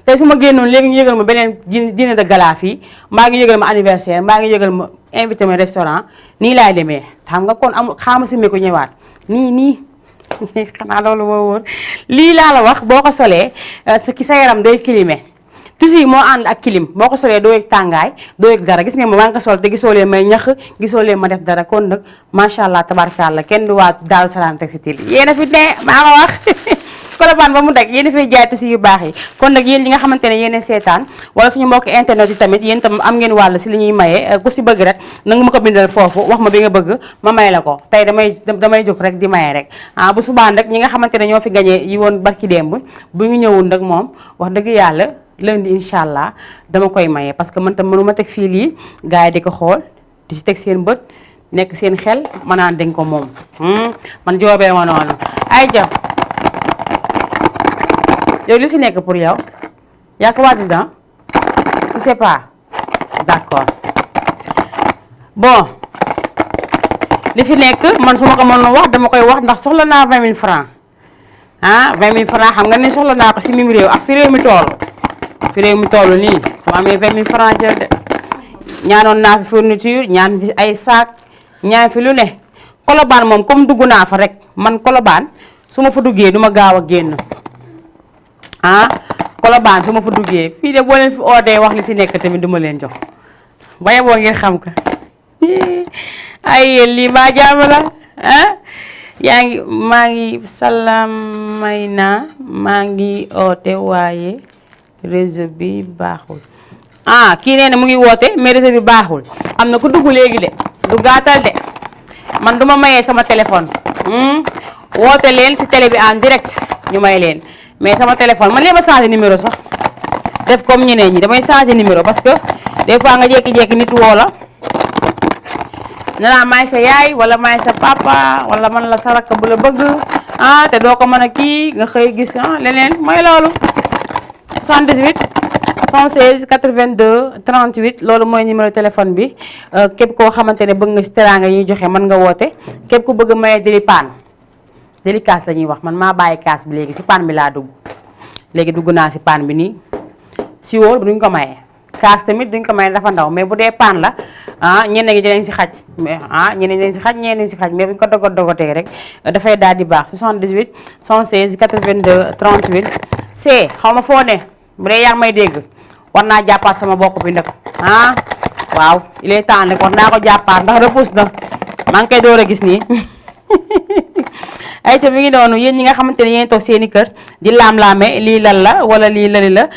tey su ma génnoon léegi ñu yëgal ma beneen dîner de gala fii mbaa ngi yëgal ma anniversaire mbaa ngi yëgal ma invité ma restaurant nii laay demee xam nga kon am xaama sumee ko ñëwaat nii xanaa loolu moo wóor lii laa la wax boo ko solee sa yaram day climé tissu yi moo ànd ak clim boo ko solee doo yëg tàngaay doo yëg dara gis nga ma maa ngi ko sol te gisoo leen may ñax gisoo leen ma def dara kon nag macha allah tabaarkalla kenn du waa Daaru Salaam Textile yéen a fi ne maa ko wax Colobane ba mu daj yéen a fay jaay tissu yu baax yi kon nag yéen ñi nga xamante ne yéen seetaan wala suñu mbokk internet yi tamit yéen tam am ngeen wàll si li ñuy maye ku si bëgg rek nanga ma ko bindal foofu wax ma bi nga bëgg ma may la ko tey damay jóg rek di maye rek bu subaan rek ñi nga xamante ne ñoo fi gañee yi woon barki démb bu ñu ñëwoon nag moom wax dëgg yàlla lundi incha allah dama koy maye parce que man tam mënuma teg fii lii gars yi di ko xool di si teg seen bët nekk seen xel ma naan dañ ko moom man joobee ma noonu ay jam yow li si nekk pour yow yaa ko waat dedans je sais pas d'accord bon li fi nekk man su ma ko mënoon wax dama koy wax ndax soxla naa 20 000 francs 20 000 francs xam nga ne soxla naa ko si mim réew ak fi réew mi toll nii su ma amee 20 000 francs jël de ñaanoon naa fi fourniture ñaan fi ay sac ñaan fi lu ne Colobane moom comme dugg naa fa rek man Colobane su ma fa duggee du ma gaaw a génn Colobane su ma fa duggee fii de boo leen fi oodee wax li si nekk tamit duma leen jox baye boo ngeen xam ka ay yéen lii maa jaam la maa ngi salamay naa maa ngi oote waaye réseau bi baaxul kii nee na mu ngi woote mais réseau bi baaxul am na ku dugg léegi de du gàttal de man duma mayee sama téléphone woote leen si télé bi en direct ñu may leen mais sama téléphone man lee ma changé numéro sax def comme ñeneen ñi damay changé numéro parce que des fois nga jékki-jékki nit woo la ne naa maay sa yaay wala maay sa papa wala man la sa rakk bu la bëgg te doo ko mën a kii nga xëy gis leneen mooy loolu 78 116 82 38 loolu mooy numéro téléphone bi képp koo xamante ne bëgg nga si teraanga yi ñuy joxe mën nga woote képp ku bëgg maye deli paan deli kaas la ñuy wax man maa bàyyi kaas bi léegi si paan bi laa dugg léegi dugg naa si paan bi nii si wóor duñ ko maye kaas tamit duñ ko maye dafa ndaw mais bu dee paan la ñenn ñi dinañ si xaj mais ñeneen dinañ si xaj ñeneen si xaj mais buñ ko dogotee rek dafay daal di baax 78 116 82 38 c xaw ma foo ne bu dee yaa ngi may dégg war naa jàppaat sama bokk bi nag waaw il est temps nag war naa ko jàppaat ndax repousse na maa ngi koy door a gis nii ay ca mi ngi noonu yéen ñi nga xamante ne yéen toog seeni kër di laam-laame lii lan la wala lii lali la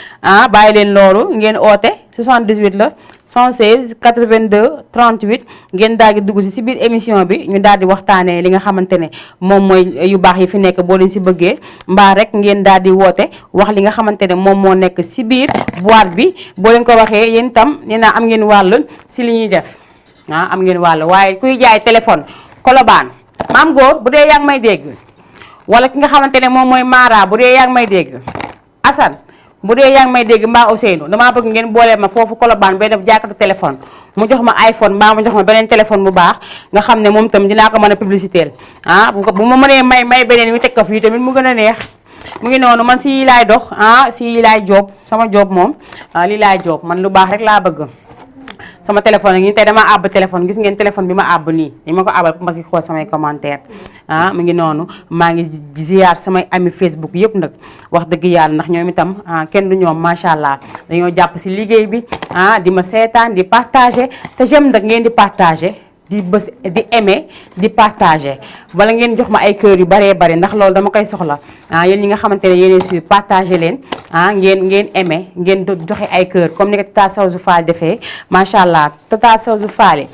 bàyyi leen loolu ngeen oote 78 la 116 82 38 ngeen daal di dugg si biir émission bi ñu daal di waxtaanee li nga xamante ne moom mooy yu baax yi fi nekk boo leen si bëggee mbaa rek ngeen daal di woote wax li nga xamante ne moom moo nekk si biir boîte bi boo leen ko waxee yéen itam nee naa am ngeen wàll si li ñuy def am ngeen wàll waaye kuy jaay téléphone kolobaan maam góor bu dee yaa ngi may dégg wala ki nga xamante ne moom mooy Mara bu dee yaa ngi may dégg Assane bu dee yaa ngi may dégg mbaa Ousseynou damaa bëgg ngeen boole ma foofu kolobaan bay def jàkkatu téléphone mu jox ma iPhone mbaa mu jox ma beneen téléphone bu baax nga xam ne moom itam dinaa ko mën a publicité bu ma mënee may beneen wi teg ko fii tamit mu gën a neex mu ngi noonu man si yi laay dox si yi laay joob sama joob moom lii laay joob man lu baax rek laa bëgg sama téléphone ngi tey dama àbb téléphone gis ngeen téléphone bi ma àbb nii ni ma ko àbbal ma si xool samay commentaire mu ngi noonu maa ngi ziar samay ami Facebook yëpp nag wax dëgg yàlla ndax ñoom itam kenn du ñoom macha allah dañoo jàpp si liggéey bi di ma seetaan di partager te j'aime nag ngeen di partager di bës di aimer di partager wala ngeen jox ma ay kër yu baree bari ndax loolu dama koy soxla yéen ñi nga xamante ne yéeneen suy partager leen ngeen aimer ngeen joxe ay kër comme ni ko Tata Sawzu Fall defee macha allah Tata Sawzu Fall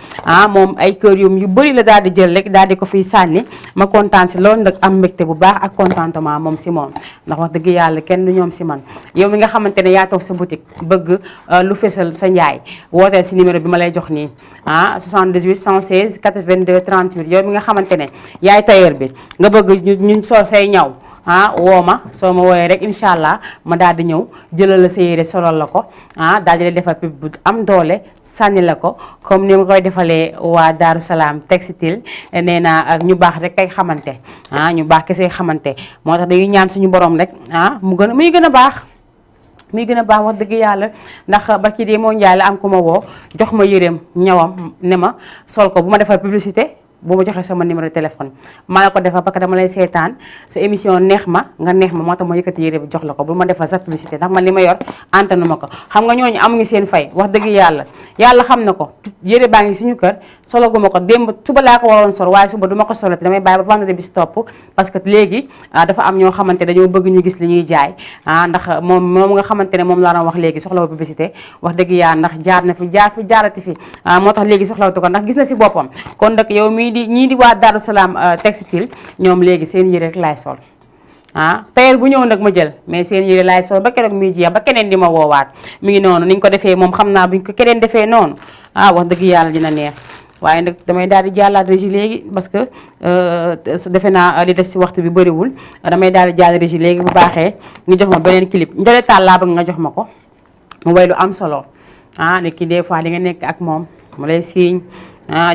moom ay kër yu bëri la daal di jël rek daal di ko fiy sànni ma kontaan si loolu nag am mbégte bu baax ak contentement moom si moom ndax wax dëgg yàlla kenn du ñoom si man yow mi nga xamante ne yaa toog sa boutique bëgg lu fesal sa njaay wooteel si numéro bi ma lay jox nii 78 116 82 38 yow mi nga xamante ne yaay tailleur bi nga bëgg ñu sol say ñaw woo ma soo ma wooyee rek incha allah ma daal di ñëw jëlal la sa yére solal la ko daal di la defal pub bu am doole sànni la ko comme ni ma koy defalee waa Daaru Salaam textile nee naa ak ñu baax rek kay xamante ñu baax kese xamante moo tax dañuy ñaan suñu borom rek muy gën a baax muy gën a baax wax dëgg yàlla ndax ba kii dee moo njaay la am ku ma woo jox ma yëreem ñawam ne ma sol ko bu ma defal publicité bu ma joxee sama numéro téléphone maa la ko defal parce que dama lay seetaan sa émission neex ma nga neex ma moo tax ma yëkkati yére bi jox la ko bu ma defal sa publicité ndax man li ma yor antanu ma ko xam nga ñooñu amuñu seen fay wax dëgg yàlla xam na ko yére baa ngi suñu kër sologuma ko démb suba laa ko waroon sol waaye suba duma ko solati damay bàyyi ba vendredi bi si topp parce que léegi dafa am ñoo xamante dañoo bëgg ñu gis li ñuy jaay ndax moom nga xamante ne moom laa doon wax léegi soxlawu publicité wax dëgg yàlla ndax jaar na fi jaarati fi moo tax léegi soxlawatu ko ndax gis na si boppam kon nag yow ñii di waa Daaru Salaam textile ñoom léegi seen yére rek laay sol tailleur bu ñëw nag ma jël mais seen yére laay sol ba keroog muy jeex ba keneen di ma woowaat mi ngi noonu ni ñu ko defee moom xam naa buñ ko keneen defee noonu wax dëgg yàlla dina neex waaye nag damay daal di jàllaat régie léegi parce que defe naa li des si waxtu bi bëriwul damay daal di jàll régie léegi bu baaxee nga jox ma beneen clip Ndiolé Tall laa bëgg nga jox ma ko mu way lu am solo nit ki des fois di nga nekk ak moom mu lay siiñ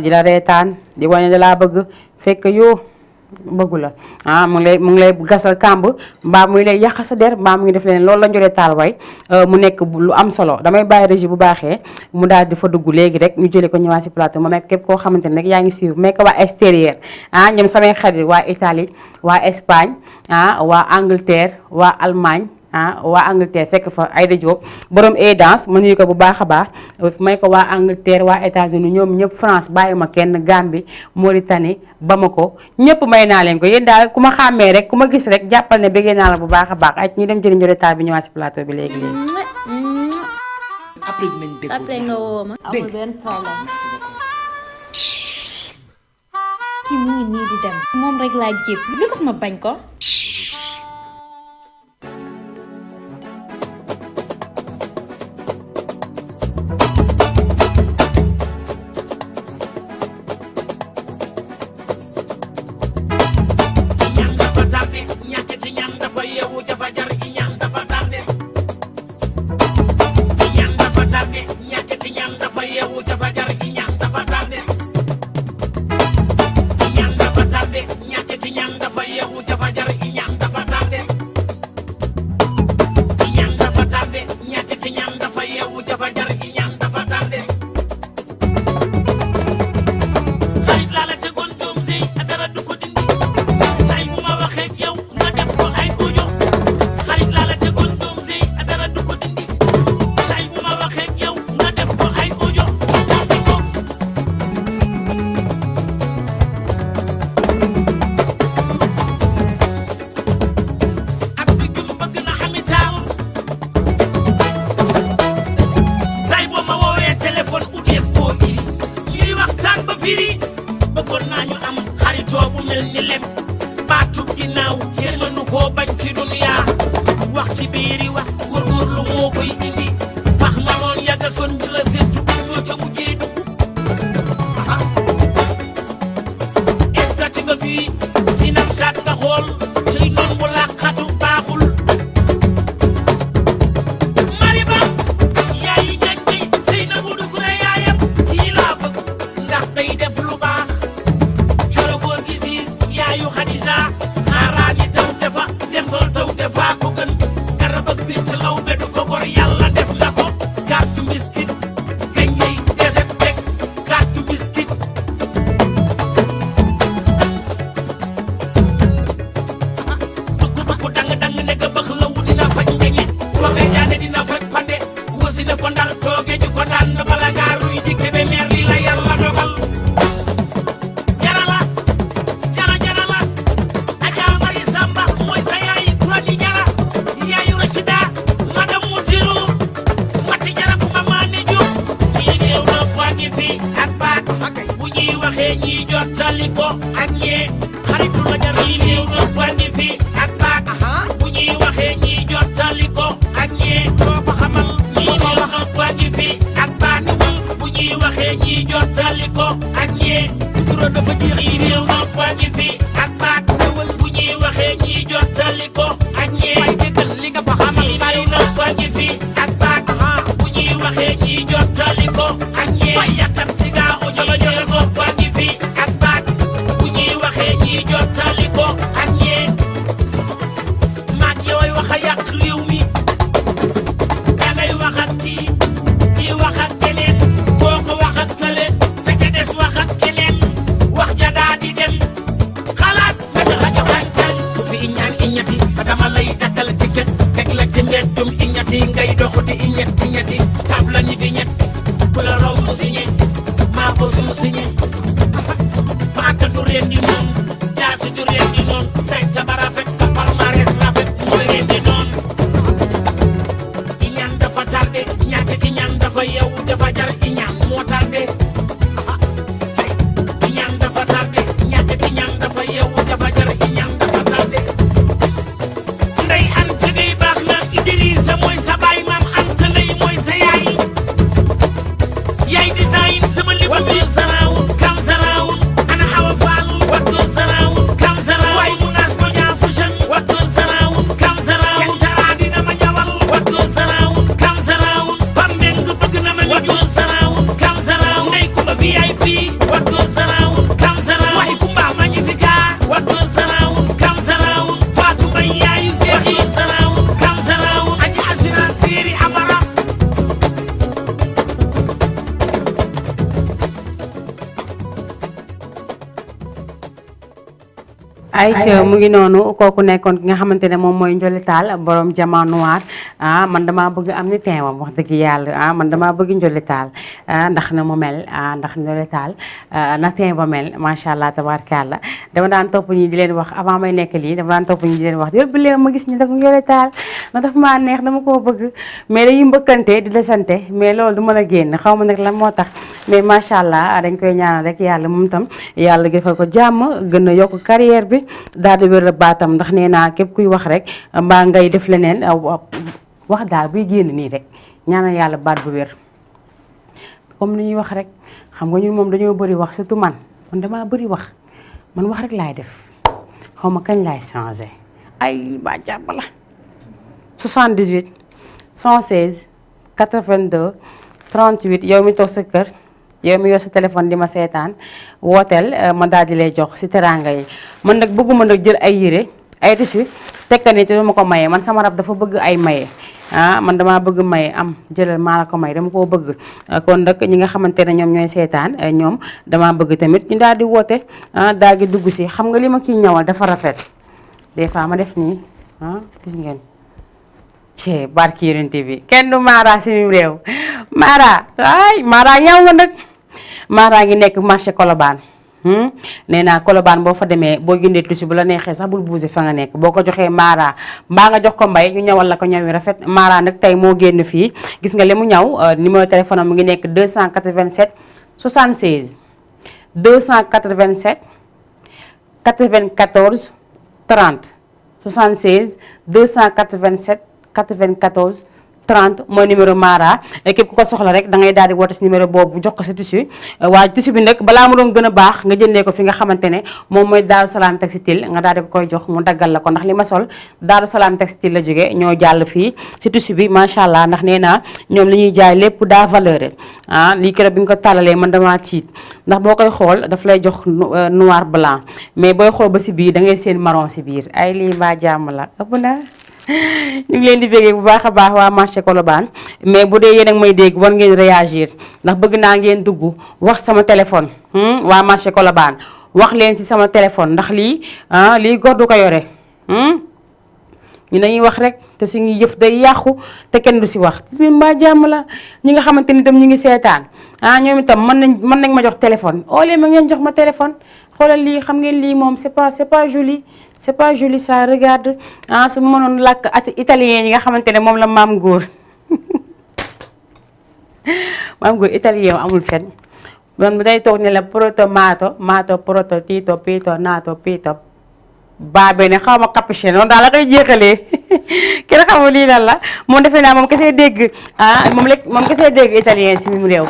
di la reetaan di wane da laa bëgg fekk yoo bëggu la mu ngi lay gasal kàmb mbaa muy lay yàq sa der mbaa mu ngi def leen loolu la Ndiolé Tall way mu nekk lu am solo damay bàyyi régie bu baaxee mu daal di fa dugg léegi rek ñu jëlee ko ñëwaat si plateau ma nekk képp koo xamante ne rek yaa ngi suivre nekk waa extérieur ñoom samay xarit waa Italie waa Espagne waa Angleterre waa Allemagne waa Angleterre fekk fa Aïda Diop borom danse ma nuyu ko bu baax a baax may ko waa Angleterre waa États-Unis ñoom ñëpp France bàyyi ma kenn Gambie Mauritanie Bamako ñëpp may naa leen ko yéen daal ku ma xàmmee rek ku ma gis rek jàppal ne bëggee naa la bu baax a baax ay ñu dem jëli Ndiolé Tall bi ñëwaat si plateau bi léegi après nga woo ma amul benn problème. kii mu ngi nii di dem moom rek laa jépp lu tax ma bañ ko. ci dunya wax ci biiri wax góorgóorlu moo koy indi wax ma noon yàgga son di la séntu ñoo ca mujjee dugg estati nga fii sinam saat nga xool cay noon mu làqatu baaxul mari ba yaayu janji sëy na bu dugg na yaayam kii laa bëgg ndax day def lu baax coro góor gi siis yaayu Xadija xaaraani taw defa dem tool taw defa ko gën garab ak bi ci law be du ko gor yàlla def na ko gàttu miskit gañ yey deset teg gàttu miskit ku dang dang ne ga bëx law dina faj ngeñe tooge jaane dina faj pande wasi ne ko ndar tooge ju ko daan bala ngaa ruy di kebe meer li la yàlla dogal jarala jara Adja Mari Samba mooy sa yaay Tony Jara yaayu Rachida madame Moutiru mati jara ku ma maane ju ñii néew na waa ngi fi ak baat bu ñuy waxee ñii jottali ko ak ñee xaritu la jar ñii néew na waa ngi fi ak baat bu ñuy waxee ñii jottali ko ak ñee doo ko xamal ñii néew na waa ngi fi ak baat bu ñuy waxee ñii jottali ko ak ñee suturo dafa jeex ñii néew na waa ngi fi ak baat bu ñuy waxee ñii jottali ko ak ñee way déggal li nga fa xamal ñii néew na waa ngi fi ak baat bu ñuy waxee ñii jottali ko ak ñee way yàkkar ci gaa o jolo jolo ko waa ngi fi ak baat bu ñuy waxee ñii jottali ko ak ñee maag yooy wax a yàq réew mi dangay wax ak kii wax ak keneen kooku wax ak kële te ca des wax ak keneen wax ja daa di dem xalaas nga jox a joxañ ku fi iñaan iñati ba dama lay takkal ticket teg la ci mbeddum iñati ngay dox di iñati taf la ni fi ñett ku la raw mu signé maa ko sumu signé paaka du reen di noon jaasi du reen di noon say sa ba rafet sa palmarès rafet mooy reen di noon iñaan dafa tardé ñàkk iñaan dafa yeewu dafa jar iñaan moo tardé iñaan dafa tardé ñàkk iñaan dafa yeewu dafa jar iñaan dafa tardé ndey ant ngay baax na Idrissa mooy sa baay maam ant lay mooy sa yaay yaay design sama li waddu saraawun kam saraawun ana awa faal waddu saraawun kam saraawun waay mu naas ko ñaa fusion waddu saraawun kam saraawun kentaraa dina ma ñawal waddu saraawun kam saraawun bambeng bëgg na ma waddu saraawun kam saraawun ndey kumba VIP waddu saraawun kam saraawun waay kumba magnifica waddu saraawun kam saraawun faatu mbay yaayu seex waddu saraawun kam saraawun aji assurance séeri amara ay ci mu ngi noonu kooku nekkoon ki nga xamante ne moom mooy Ndiolé Tall borom Diamant Noir man damaa bëgg am ni teewam wax dëgg yàlla man damaa bëgg Ndiolé Tall ndax na mu mel ndax Ndiolé Tall na teew ba mel macha allah tabaarkalla dama daan topp ñi di leen wax avant may nekk lii dama daan topp ñi di leen wax yëpp léegi ma gis ñi nag Ndiolé Tall na daf maa neex dama koo bëgg mais dañuy mbëkkante di desante mais loolu du mën a génn xaw ma nag lan moo tax mais macha allah dañ koy ñaanal rek yàlla moom tam yàlla defal ko jàmm gën a yokk carrière bi daal di wér baatam ndax nee naa képp kuy wax rek mbaa ngay def leneen wax daal buy génn nii rek ñaanal yàlla baat bu wér comme ni ñuy wax rek xam nga ñun moom dañoo bëri wax surtout man damaa bëri wax man wax rek laay def xaw ma kañ laay changé ay ba jàpp la 78 116 82 38 yow mi toog sa kër yow mi yor sa téléphone di ma seetaan wooteel ma daal di lay jox si teraanga yi man nag bëgguma nag jël ay yére ay tissu tekka ni te dama ko maye man sama rab dafa bëgg ay maye man damaa bëgg maye am jëlal maa la ko may dama koo bëgg kon nag ñi nga xamante ne ñoom ñooy seetaan ñoom damaa bëgg tamit ñu daal di woote daal di dugg si xam nga li ma kii ñawal dafa rafet des fois ma def nii gis ngeen ci barki Yonent bi kenn du Mara si mim réew Mara ay Mara ñaw nga nag Mara ngi nekk marché Colobane nee naa Colobane boo fa demee boo jëndee tissu bu la neexee sax bul bougé fa nga nekk boo ko joxee Mara mbaa nga jox ko mbay ñu ñawal la ko ñaw yi rafet Mara nag tey moo génn fii gis nga li mu ñaw numéro téléphone am mu ngi nekk 287 76 287 94 30 76 287 94 30 mooy numéro Mara képp ku ko soxla rek da ngay daal di woote si numéro boobu jox ko sa tissu waaye tissu bi nag balaa mu doon gën a baax nga jëndee ko fi nga xamante ne moom mooy Daaru Salaam Textile nga daal di ko koy jox mu daggal la ko ndax li ma sol Daaru Salaam Textile la jógee ñoo jàll fii si tissu bi macha allah ndax nee naa ñoom li ñuy jaay lépp daa valeur lii keroog bi nga ko tàllalee man damaa tiit ndax boo koy xool daf lay jox noir blanc mais booy xool ba si biir da ngay seen marron si biir ay lii mbaa jàmm la ëpp na ñu ngi leen di béggee bu baax a baax waa marché Colobane mais bu dee yéen a ngi may dégg war ngeen réagir ndax bëgg naa ngeen dugg wax sama téléphone waa marché Colobane wax leen ci sama téléphone ndax lii góor du ko yore ñu dañuy wax rek te suñu yëf day yàqu te kenn du ci wax mbaa jàmm la ñi nga xamante ni itam ñu ngi seetaan ñoom itam mën nañ ma jox téléphone oolee ma ngeen jox ma téléphone xoolal lii xam ngeen lii moom c'est pas joli c'est pas joli ça regarde su ma mënoon làkk italien yi nga xamante ne moom la maam góor italien amul fen doon bu day toog ne la proto mato proto tito pito nato pito baabe ne xaw ma capuchin noonu daal la koy jeexalee kenn xamul lii lan la moom defe naa moom kesee dégg moom kesee dégg italien si mu réew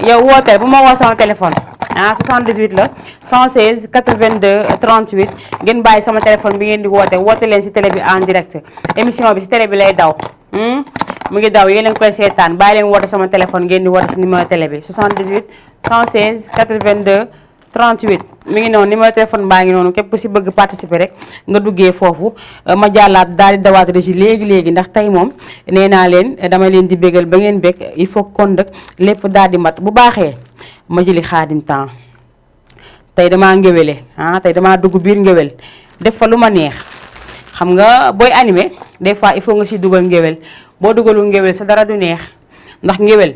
yow wooteel bu ma woo sama téléphone 78 la 116 82 38 ngeen bàyyi sama téléphone bi ngeen di woote leen si télé bi en direct émission bi si télé bi lay daw mu ngi daw yéen a ngi koy seetaan bàyyi leen woote sama téléphone ngeen di woote si numéro télé bi 78 116 82 38 mi ngi noonu numéro téléphone baa ngi noonu képp ku si bëgg participer rek nga duggee foofu ma jàllaat daal di dawaat régi léegi ndax tey moom nee naa leen dama leen di bégal ba ngeen bég il faut kon nag lépp daal di mat bu baaxee ma jëli Xaadim temps tey damaa ngéwéle tey damaa dugg biir ngéwél def fa lu ma neex xam nga booy animé des fois il faut nga si dugal ngéwél boo dugalul ngéwél sa dara du neex ndax ngéwél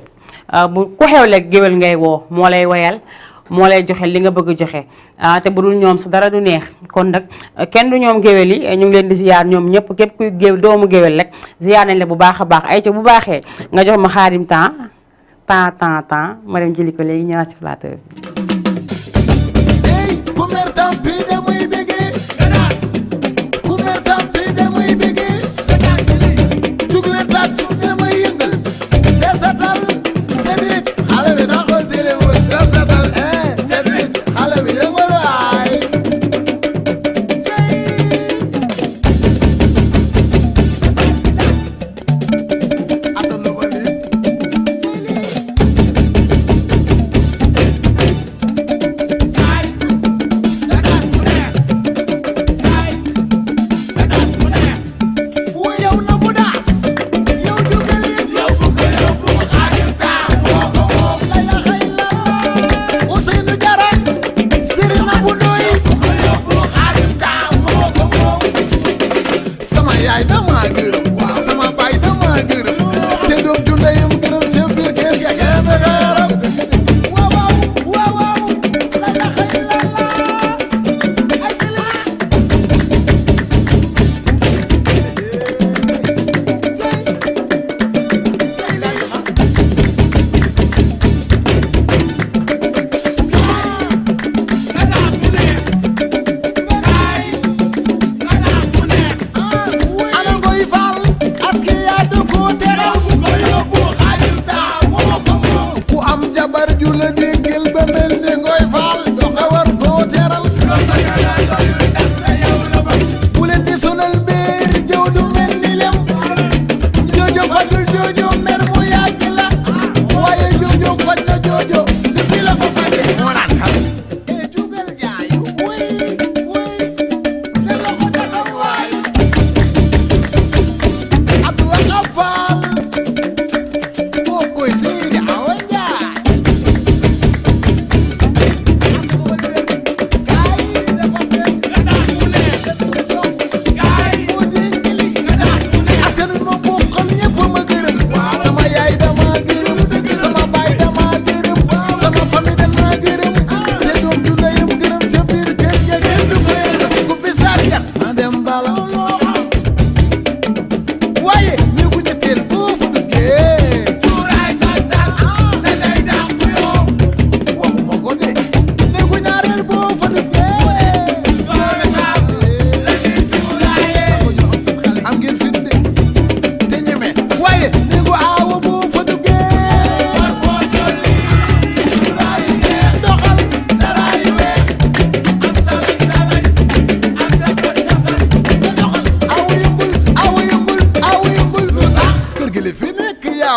bu ku xewle ngéwél ngay woo moo lay woyal moo lay joxe li nga bëgg joxe te bu dul ñoom sa dara du neex kon nag kenn du ñoom géwél yi ñu ngi leen di ziyaar ñoom ñëpp képp kuy doomu géwél rek ziyaar nañ la bu baax a baax ay ca bu baaxee nga jox ma Xaadim temps ma dem jëli ko léegi ñëwaat si plateau bi.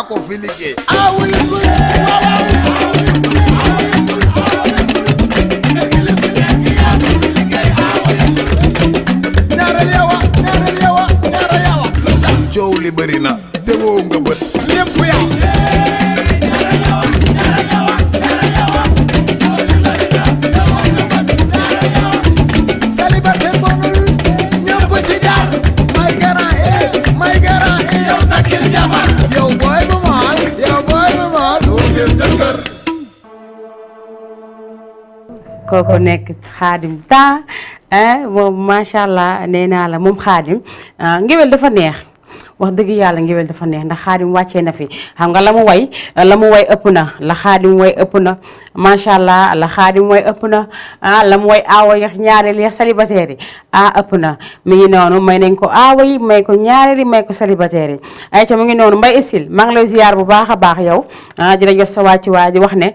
maa ko fi liggéey awuy ñaaral yawa coow li bëri na te woo nga bët lépp yow célibataire bonul ñëpp ci jaar may garant yow takkil jabar yow booy bu maal doo ngeen jëkkër kooku nekk Xaadim temps moom macha allah nee naa la moom Xaadim ngéwél dafa neex wax dëgg yàlla ngéwél dafa neex ndax Xaadim wàccee na fi xam nga la mu way ëpp na la Xaadim way ëpp na macha allah la Xaadim way ëpp na la mu way aawa yax ñaareel yax célibataire yi ëpp na mi ngi noonu may nañ ko aawa yi may ko ñaareel yi may ko célibataire yi ay ca mu ngi noonu Mbaye Style maa ngi lay ziar bu baax a baax yow dina jox sa wàcci waa di wax ne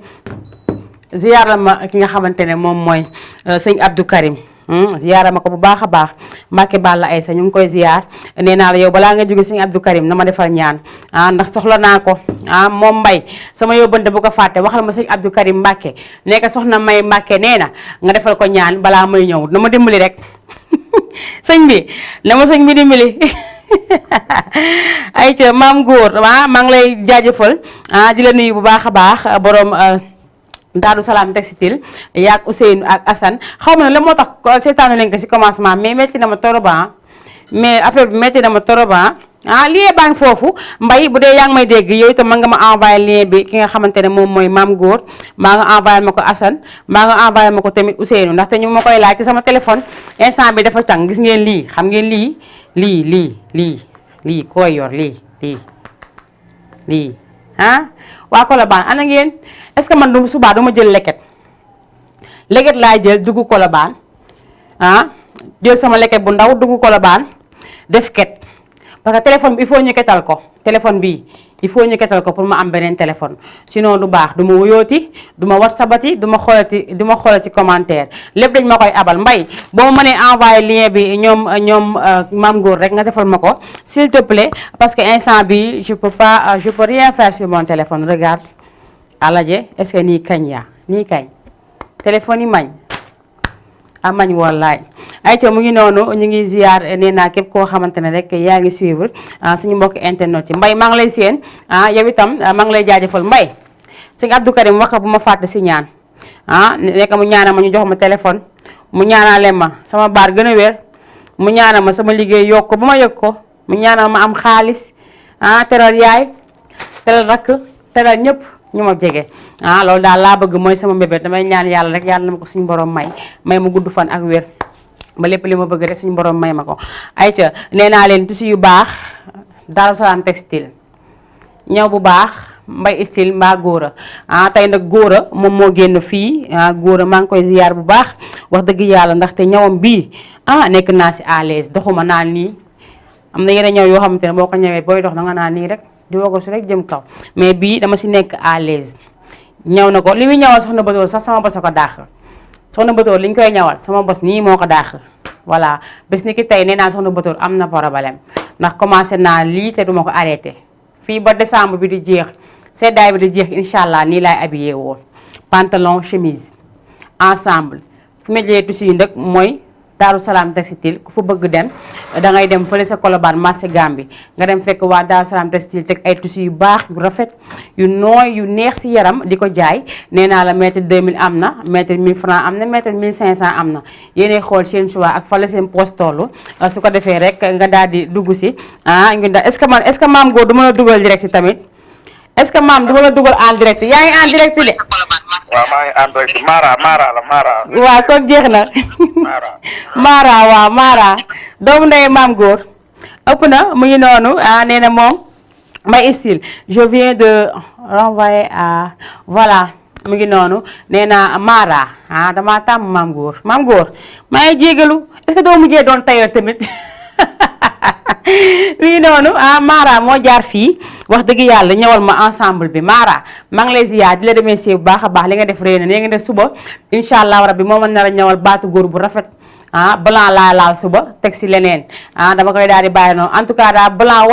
ziar la ma ki nga xamante ne moom mooy sëñ Abdou Karim ziyaara ma ko bu baax a baax Mbacke Balla Aysa ñu ngi koy ziyaar nee naa la yow balaa nga jóge sëñ Abdou Karim na ma defal ñaan ndax soxla naa ko moom Mbay sama yóbbante bu ko fàtte waxal ma sëñ Abdou Karim Mbacke nekk soxna May Mbacke nee na nga defal ko ñaan balaa may ñëw na ma dimbali rek sëñ bi na ma sëñ bi dimbali ay ca maam góor maa ngi lay jaajëfal di la nuyu bu baax a baax borom Daaru Salaam textile yaag Ousseynou ak Assane xaw ma ne la moo tax seetaanu leen ko si commencement mais métti na ma toroba mais affaire bi métti na ma toroba lien baa ngi foofu Mbay bu dee yaa ngi may dégg yow itam mën nga ma envoyé lien bi ki nga xamante ne moom mooy maam góor maa nga envoyé ma ko Assane maa nga envoyé ma ko tamit Ousseynou ndaxte ñu ma koy laaj ci sama téléphone instant bi dafa càng gis ngeen lii xam ngeen lii koy yor lii waa Colobane ana ngeen est-ce que man du subaa duma jël leket laay jël dugg Colobane jël sama leket bu ndaw dugg Colobane def ket parce que téléphone bi il faut ñu ketal ko téléphone bi il faut ñu ketal ko pour ma am beneen téléphone sinon du baax du ma wuyooti du ma whatsappati du ma xoolati commentaire lépp dañ ma koy abal Mbay boo ma mënee envoyé lien bi ñoom Maam Góor rek nga defal ma ko s'il te plaît parce que instant bi je peux rien faire sur mon téléphone regarde alaje est-ce que nii kañ téléphone yi mañ mañ wallaay ay ca mu ngi noonu ñu ngi ziar nee naa képp koo xamante ne rek yaa ngi suivre suñu mbokk internet yi Mbay maa ngi lay seen yow itam maa ngi lay jaajëfal Mbay sëñ Abdou Karim wax bu ma fàtte si ñaan nekk mu ñaana ma ñu jox ma téléphone mu ñaanale ma sama baar gën a wér mu ñaana ma sama liggéey yokk ko ba ma yëg ko mu ñaana ma am xaalis teral yaay teral rakk teral ñëpp ñu ma jege loolu daal laa bëgg mooy sama mbébét damay ñaan yàlla rek yàlla na ma ko suñu borom may ma gudd fan ak wér ba lépp li ma bëgg rek suñu borom may ma ko ayca nee naa leen tissu yu baax Daaru Salaam textile ñëw bu baax Mbay Style mbaa góora tey nag góora moom moo génn fii góora maa ngi koy ziyaar bu baax wax dëgg yàlla ndaxte ñawam bii nekk naa si à l'aise doxuma naan nii am na yeneen ñëw yoo xamante ne boo ko ñëwee booy dox danga naan nii rek di woo ko su rek jëm kaw mais bii dama si nekk à l'aise ñëw na ko li muy ñawal soxna Batoor sax sama bos a ko dàq soxna Batoor li ñu koy ñawal sama bos nii moo ko dàq voilà bés ni ki tey nee naa soxna Batoor am na problème ndax commencé naa lii te duma ko arrêté fii ba décembre bi di jeex seddaay bi di jeex incha allah nii laay habillé woon pantalon chemise ensemble fi ma jëlee tissu yi nag mooy Daaru Salaam textile ku fa bëgg dem dangay dem fële sa Colobane marché Gambie nga dem fekk waa Daaru Salaam textile teg ay tissu yu baax yu rafet yu nooy yu neex si yaram di ko jaay nee naa la mètre 2000 am na mètre 1000 francs am na mètre 1500 am na yéenay xool seen choix ak fa la seen poste tollu su ko defee rek nga daal di dugg si est-ce que maam góor du mën a dugal direct si tamit est-ce que maam du mën a dugal en direct yaa ngi en direct de. waaw maa ngi en direct Mara. waaw kon jeex na. Mara doomu ndey maam góor ëpp na mu ngi noonu nee na moom Mbay Style je viens de renvoyer voilà mu ngi noonu nee na Mara dama tàmm maam góor maa ngi jégalu est-ce que doo mujjee doon tailleur tamit mi noonu Mara moo jaar fii wax dëgg yàlla ñëwal ma ensemble bi Mara maa ngi lay ziyaar di la remercier bu baax a baax li nga def réy na nee nga def suba incha allah rabbi moo ma nar a ñëwal baatu góor bu rafet blanc laa laal suba teg si leneen dama koy daal di bàyyi noonu en tout cas daal blanc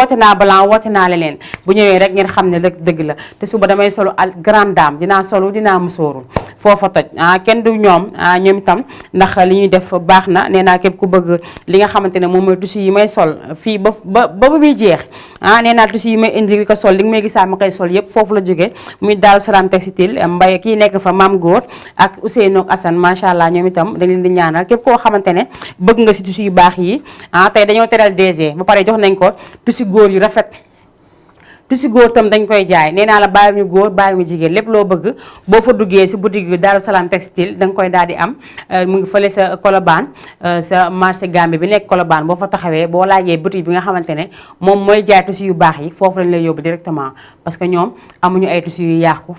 woote naa leneen bu ñëwee rek ngeen xam ne dëgg la te suba damay solu al grande dame dinaa solu dinaa musóoru foofa toj kenn du ñoom itam ndax li ñuy def baax na nee naa képp ku bëgg li nga xamante ne moom mooy tissu yi may sol fii ba muy jeex nee naa tissu yi may indi ko sol li nga may gisaa ma koy sol yëpp foofu la jógee muy Daaru Salaam textile mbay kii nekk fa Maam Góor ak Ousseynou ak Assane macha allah ñoom itam dañ leen di ñaanal képp koo xamante ne bëgg nga si tissu yu baax yi tey dañoo teral DG ba pare jox nañ ko tissu góor yu rafet tissu góor tam dañ koy jaay nee naa la bàyyi ñu góor bàyyi ñu jigéen lépp loo bëgg boo fa duggee si boutique yu Daaru Salaam textile da nga koy daal di am mu ngi fële sa Colobane sa marché Gambie bi nekk Colobane boo fa taxawee boo laajee boutique bi nga xamante ne moom mooy jaay tissu yu baax yi foofu lañ lay yóbbu directement parce que ñoom amuñu ay tissu yu yàqu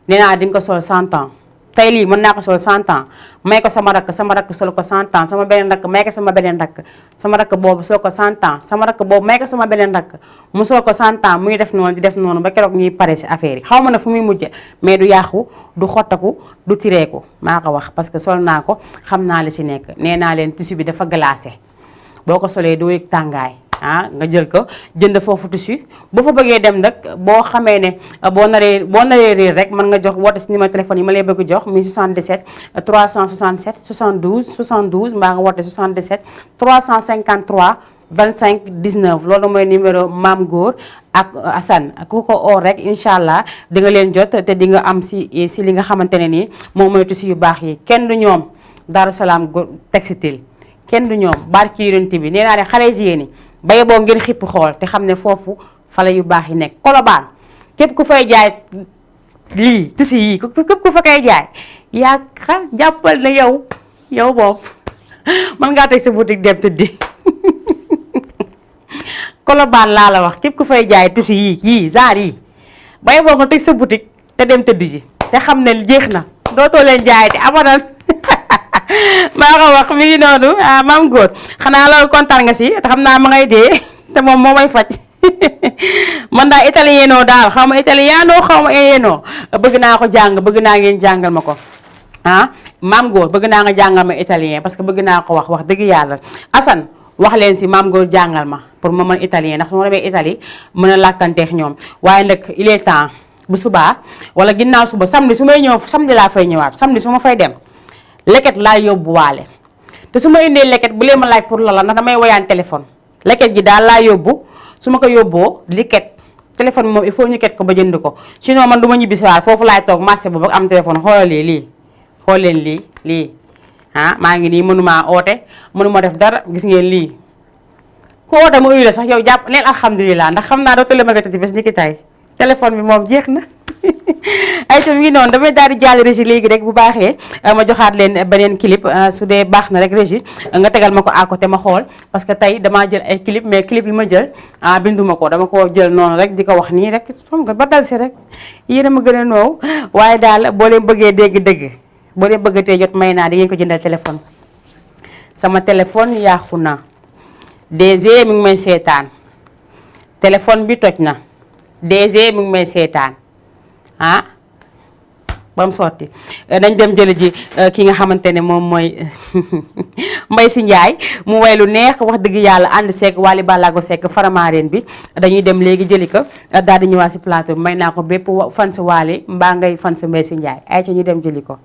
nee naa di nga ko sol 100 ans tey lii mën naa ko sol 100 ans may ko sama rakk sol ko 100 ans sama beneen rakk may ko sama beneen rakk sama rakk boobu sol ko 100 ans sama rakk boobu may ko sama beneen rakk mu sol ko 100 ans muy def noonu di def noonu ba keroog ñuy pare si affaire yi xaw ma ne fu muy mujje mais du yàqu du xottaku du tireeku maa ko wax parce que sol naa ko xam naa li ci nekk nee naa leen tissu bi dafa glacé boo ko solee doo yëg tàngaay nga jël ko jënd foofu tissu boo fa bëggee dem nag boo xamee ne boo naree réer rek mën nga jox woote si numéro téléphone yi ma lay bëgg jox muy 77 367 72 72 mbaa nga woote 77 353 25 19 loolu mooy numéro Maam Góor ak Assane ku ko oo rek incha allah di nga leen jot te di nga am si li nga xamante ne nii moom mooy tissu yu baax yi kenn du ñoom Daaru Salaam textile kenn du ñoom barki yonent bi nee naa ne xale jigéen ñi baye boo ngeen xipp xool te xam ne foofu fale yu baax yi nekk Colobane képp ku fay jaay lii tissu yii képp ku fa koy jaay yaa xam jàppal na yow boobu mën ngaa teg sa boutique dem tëddi Colobane laa la wax képp ku fay jaay tissu yii genre yii baye boo nga teg sa boutique te dem tëddi ji te xam ne jeex na dootoo leen jaay te abadan maa ko wax mi ngi noonu Maam Góor xanaa loolu kontaan nga si te xam naa ma ngay dee te moom moo may faj man daa italiano daal xaw ma italiano xaw ma yéenoo bëgg naa ko jàng bëgg naa ngeen jàngal ma ko Maam Góor bëgg naa nga jàngal ma italien parce que bëgg naa ko wax dëgg yàlla Assane wax leen si Maam Góor jàngal ma pour ma mën italien ndax su ma demee Italie mën a làkkanteex ñoom waaye nag il est temps bu subaa wala ginnaaw suba samedi su may ñëw samedi laa fay ñëwaat samedi su ma fay dem leket laa yóbbu waale te su ma indee leket bu leen ma laaj pour la ndax damay woyaan téléphone leket gi daal laa yóbbu su ma ko yóbboo li ket téléphone bi moom il faut ñu ket ko ba jënd ko sinon man du ma ñibbi si waat foofu laay toog marché boobu am téléphone xoolalee lii xool leen lii maa ngi nii mënumaa oote mënuma def dara gis ngeen lii ku oote ma uyu la sax yow jàpp neen alhamdulilah ndax xam naa dootu la ma gëstati bés ni ki tey téléphone bi moom jeex na ay mi ngi noonu damay daal di jàll régie léegi rek bu baaxee ma joxaat leen beneen clip su dee baax na rek régie nga tegal ma ko à côté ma xool parce que tey damaa jël ay clip mais clip yi ma jël binduma ko dama ko jël noonu rek di ko wax nii rek xam nga ba dal si rek yéen a ma gën a noow waaye daal boo leen bëggee dégg-dégg boo leen bëggatee jot may naa di ngeen ko jëndal téléphone sama téléphone yàqu na DG mi ngi may seetaan téléphone bi toj na DG mi ngi may seetaan ba mu sotti nañ dem jëli ji ki nga xamante ne moom mooy Mbaye Sy Ndiaye mu way lu neex wax dëgg yàlla ànd seeg Wally Ballago Seck Faramareen bi dañuy dem léegi jëli ko daal di ñëwaat si plateau bi may naa ko bépp fan si Wally mbaa ngay fan si Mbaye Sy Ndiaye ay ca ñu dem jëli ko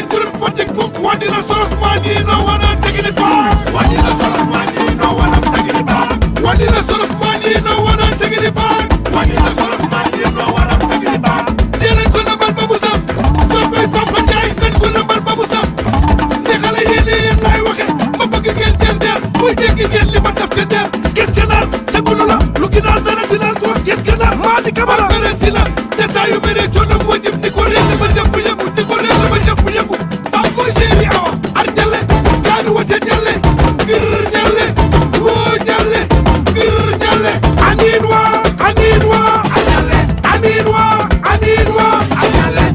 Wadina soros man, you know what I'm taking it back. Wadina soros man, you know what I'm taking it back. Wadina soros man, you know what I'm taking it back. Wadina soros man, you know what I'm taking it back. Dina ko nambal ba musam, so bay papa jay, dañ ko nambal ba musam. Ni xale yi ni yeen lay waxe, ma bëgg ngeen jël der, muy dégg ngeen li ma def ci der. Gis nga naan, ca gulu la, lu ginaar dara dinaan ko, gis nga naan, maa di kamara. Dara dina, te saa yu mere coonam wajib, ni ko réer ba jëpp yëngu, ni ko réer ba jëpp yëngu. Boy Seri awa ar jalle kaanu wate jalle ngir jalle woo jalle ngir jalle anin wa a jalle anin wa a jalle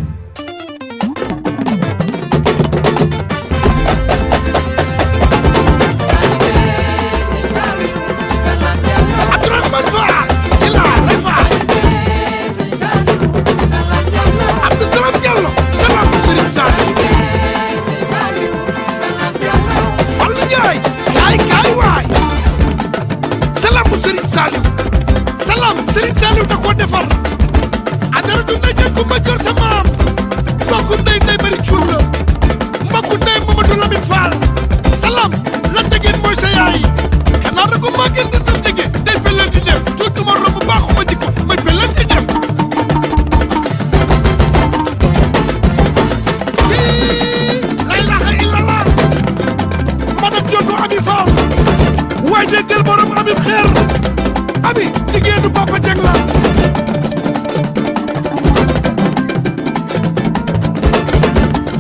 jigéenu Papa Dieng la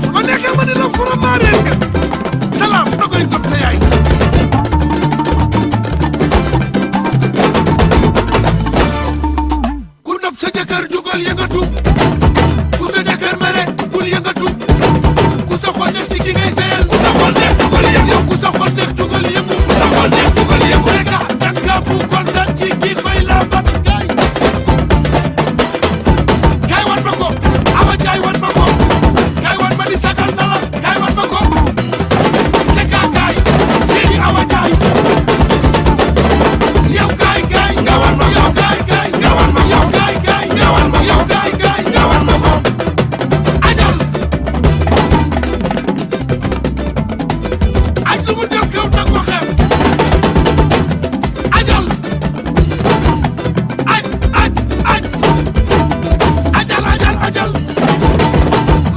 su ma neexee ma ne la fura maaree nga salaam da koy gëm sa yaay ku nopp sa jëkkër jugal yëngatu ku sa jëkkër mere bul yëngatu ku sa xol nekk ci ki ngay seyal ku sa xol nekk jugal yëngu ku sa xol nekk jugal yëngu ku sa xol nekk jugal yëngu Seka danga bu kontaan ci kii koy laabat gaay gaay wan ma ko awa gaay wan ma ko gaay wan ma di sagal na la gaay wan ma ko Seka gaay seeni awa gaay yow gaay gaay nga wan ma yow gaay gaay nga wan ma yow gaay gaay nga wan ma yow gaay gaay nga wan ma ko ajal aj lu mu dem kaw nag ko xeeb ajal aj ajal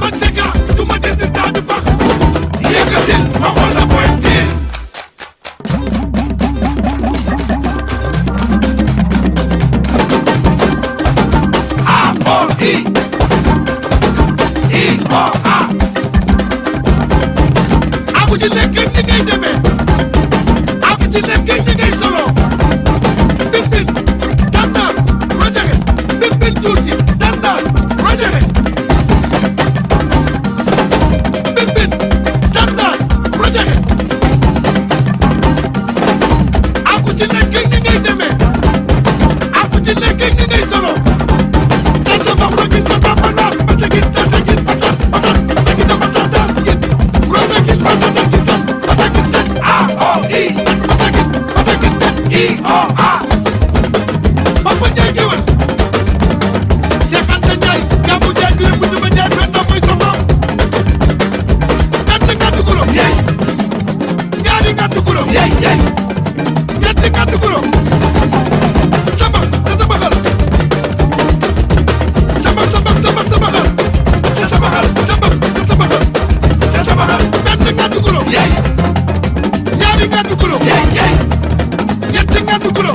man Seka du ma dindi taa du bax yëkkatil ma xool la pointir A-O-I I-O-A aku ci lekk ni ngay demee aku ci lekk ni ngay solo bin bin tendance rojage bin bin tuuti tendance rojage bin bin tendance rojage aku ci lekk ni ngay demee aku ci lekk ni ngay solo tata ba rojage tata ba nas ba tegin tata gin batat batat tegin batat das gin rojage batat gin batat A-O-I batat I-O-A Papa Ndiaye géwël Cheikh Anta Ndiaye Gamou Ndiaye bi mu duma Ndiaye Penda mooy sa maam benn ngàddu guro yeey ñaari ngàddu guro yeey yeey ñetti ngàddu guro sama sa sabaxal sama sama sama sabaxal sa sabaxal sama sa sabaxal sa sabaxal benn ngàddu guro yeey ñaari ngàddu guro yeey yeey ñetti ngàddu guro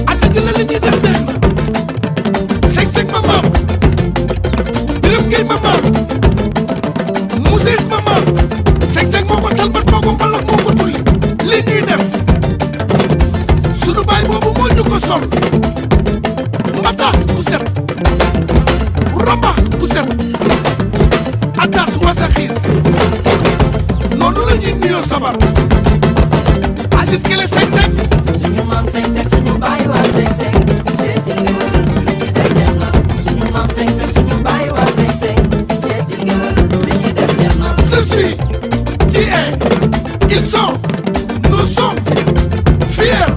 a dëgg la li ñuy def den seg ma maam Birame Gueye ma maam Moussès ma maam seg moo ko talbat moo ko mbalax moo ko tulli li ñuy def sunu baay boobu moo ñu ko sol mataas bu set rombax bu set ataas wasa xiis noonu la ñuy nuyoo sabar Aziz Kele seg suñu maam seng seng suñu baay waa seng seng si seeti ngéwél li ñu def dem na suñu maam seng seng suñu baay waa seng seng si seeti ngéwél li ñu def dem na ceci qui est ils sont nous sommes fiers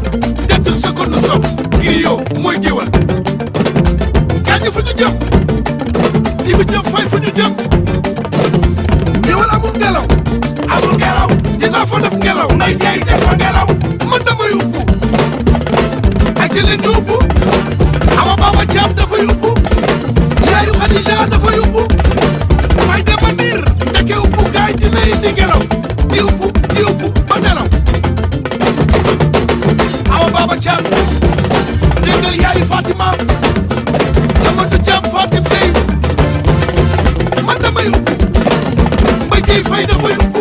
d'être ce que nous sommes griot mooy géwël gaañu fu ñu jëm ji bi jëm fay fu ñu jëm géwël amul ngelaw dinaa fa def ngelaw nday jaay def fa ngelaw man damay uppu ak ci leen ñu uppu Awa Baba Thiam dafay uppu yaayu Khadija dafay uppu may dema niir ndeke uppu gaay dina indi ngelaw di uppu ba nelaw Awa Baba Thiam déggal yaayu Fatima Amadou Thiam Fatim Sey man damay uppu Mbaye Dieye Faye dafay uppu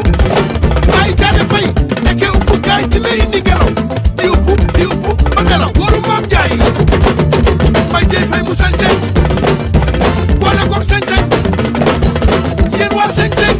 ay Jaane Faye ndeke uppu gaay dina indi ngelaw di uppu ba nelaw góoru Maam Njaay Mbaye Dieye Faye mu sañ sañ boole koog sañ sañ yéen waa sañ sañ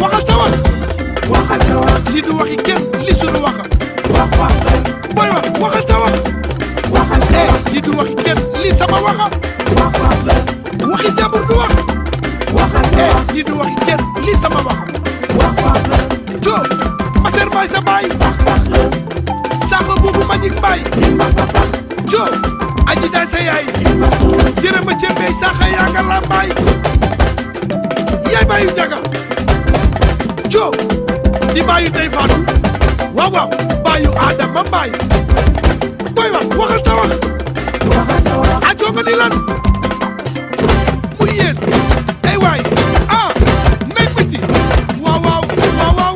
waxal sa wax li du waxi kenn li sunu waxa booy wax waxal sa wax li du waxi kenn li sama waxa waxi jàmbur du wax li du waxi kenn li sama waxa jo maser baay sa baay saako buubu majik baay jo aji daay sa yaay jërëma jëmbey saxa yaa nga lambaay yaay baayu jaga jo di baayu tey faatu waaw waaw baayu Adama Mbaay booy wax waxal sa wax ajoo nga di lan muy yéen ay waay ah nay petit waaw waaw waaw waaw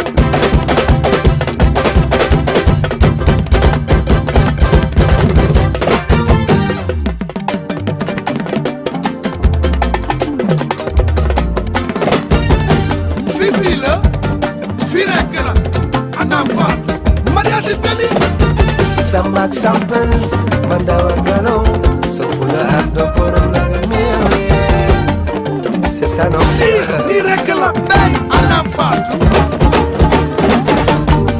fii la fii rekk la anam faat mariasi tani Samak sampel mandawa galo sopula ando korom naga mewe c'est ça non si nii rekk la nay anam faat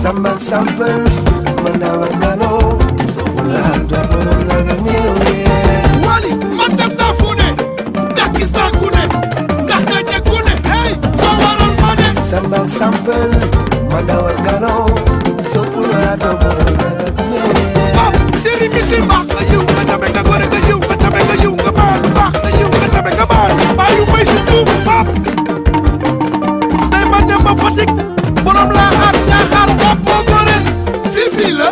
Samak sampel mandawa galo sopula ando korom naga mewe wali man dem naa fu ne ndax gis naa ku ne ndax nga ñe ku ne hey moo waral ma ne Samak sampel mandawa galo sopula ando korom naga mewe pap seri misi baax na yiw nga tabe nga gore nga yiw nga tabe nga yiw nga baal baax na yiw nga tabe nga baal baa yu may si tuuf pap day man dem ba Fatick borom laa xaar pap moo gore fii la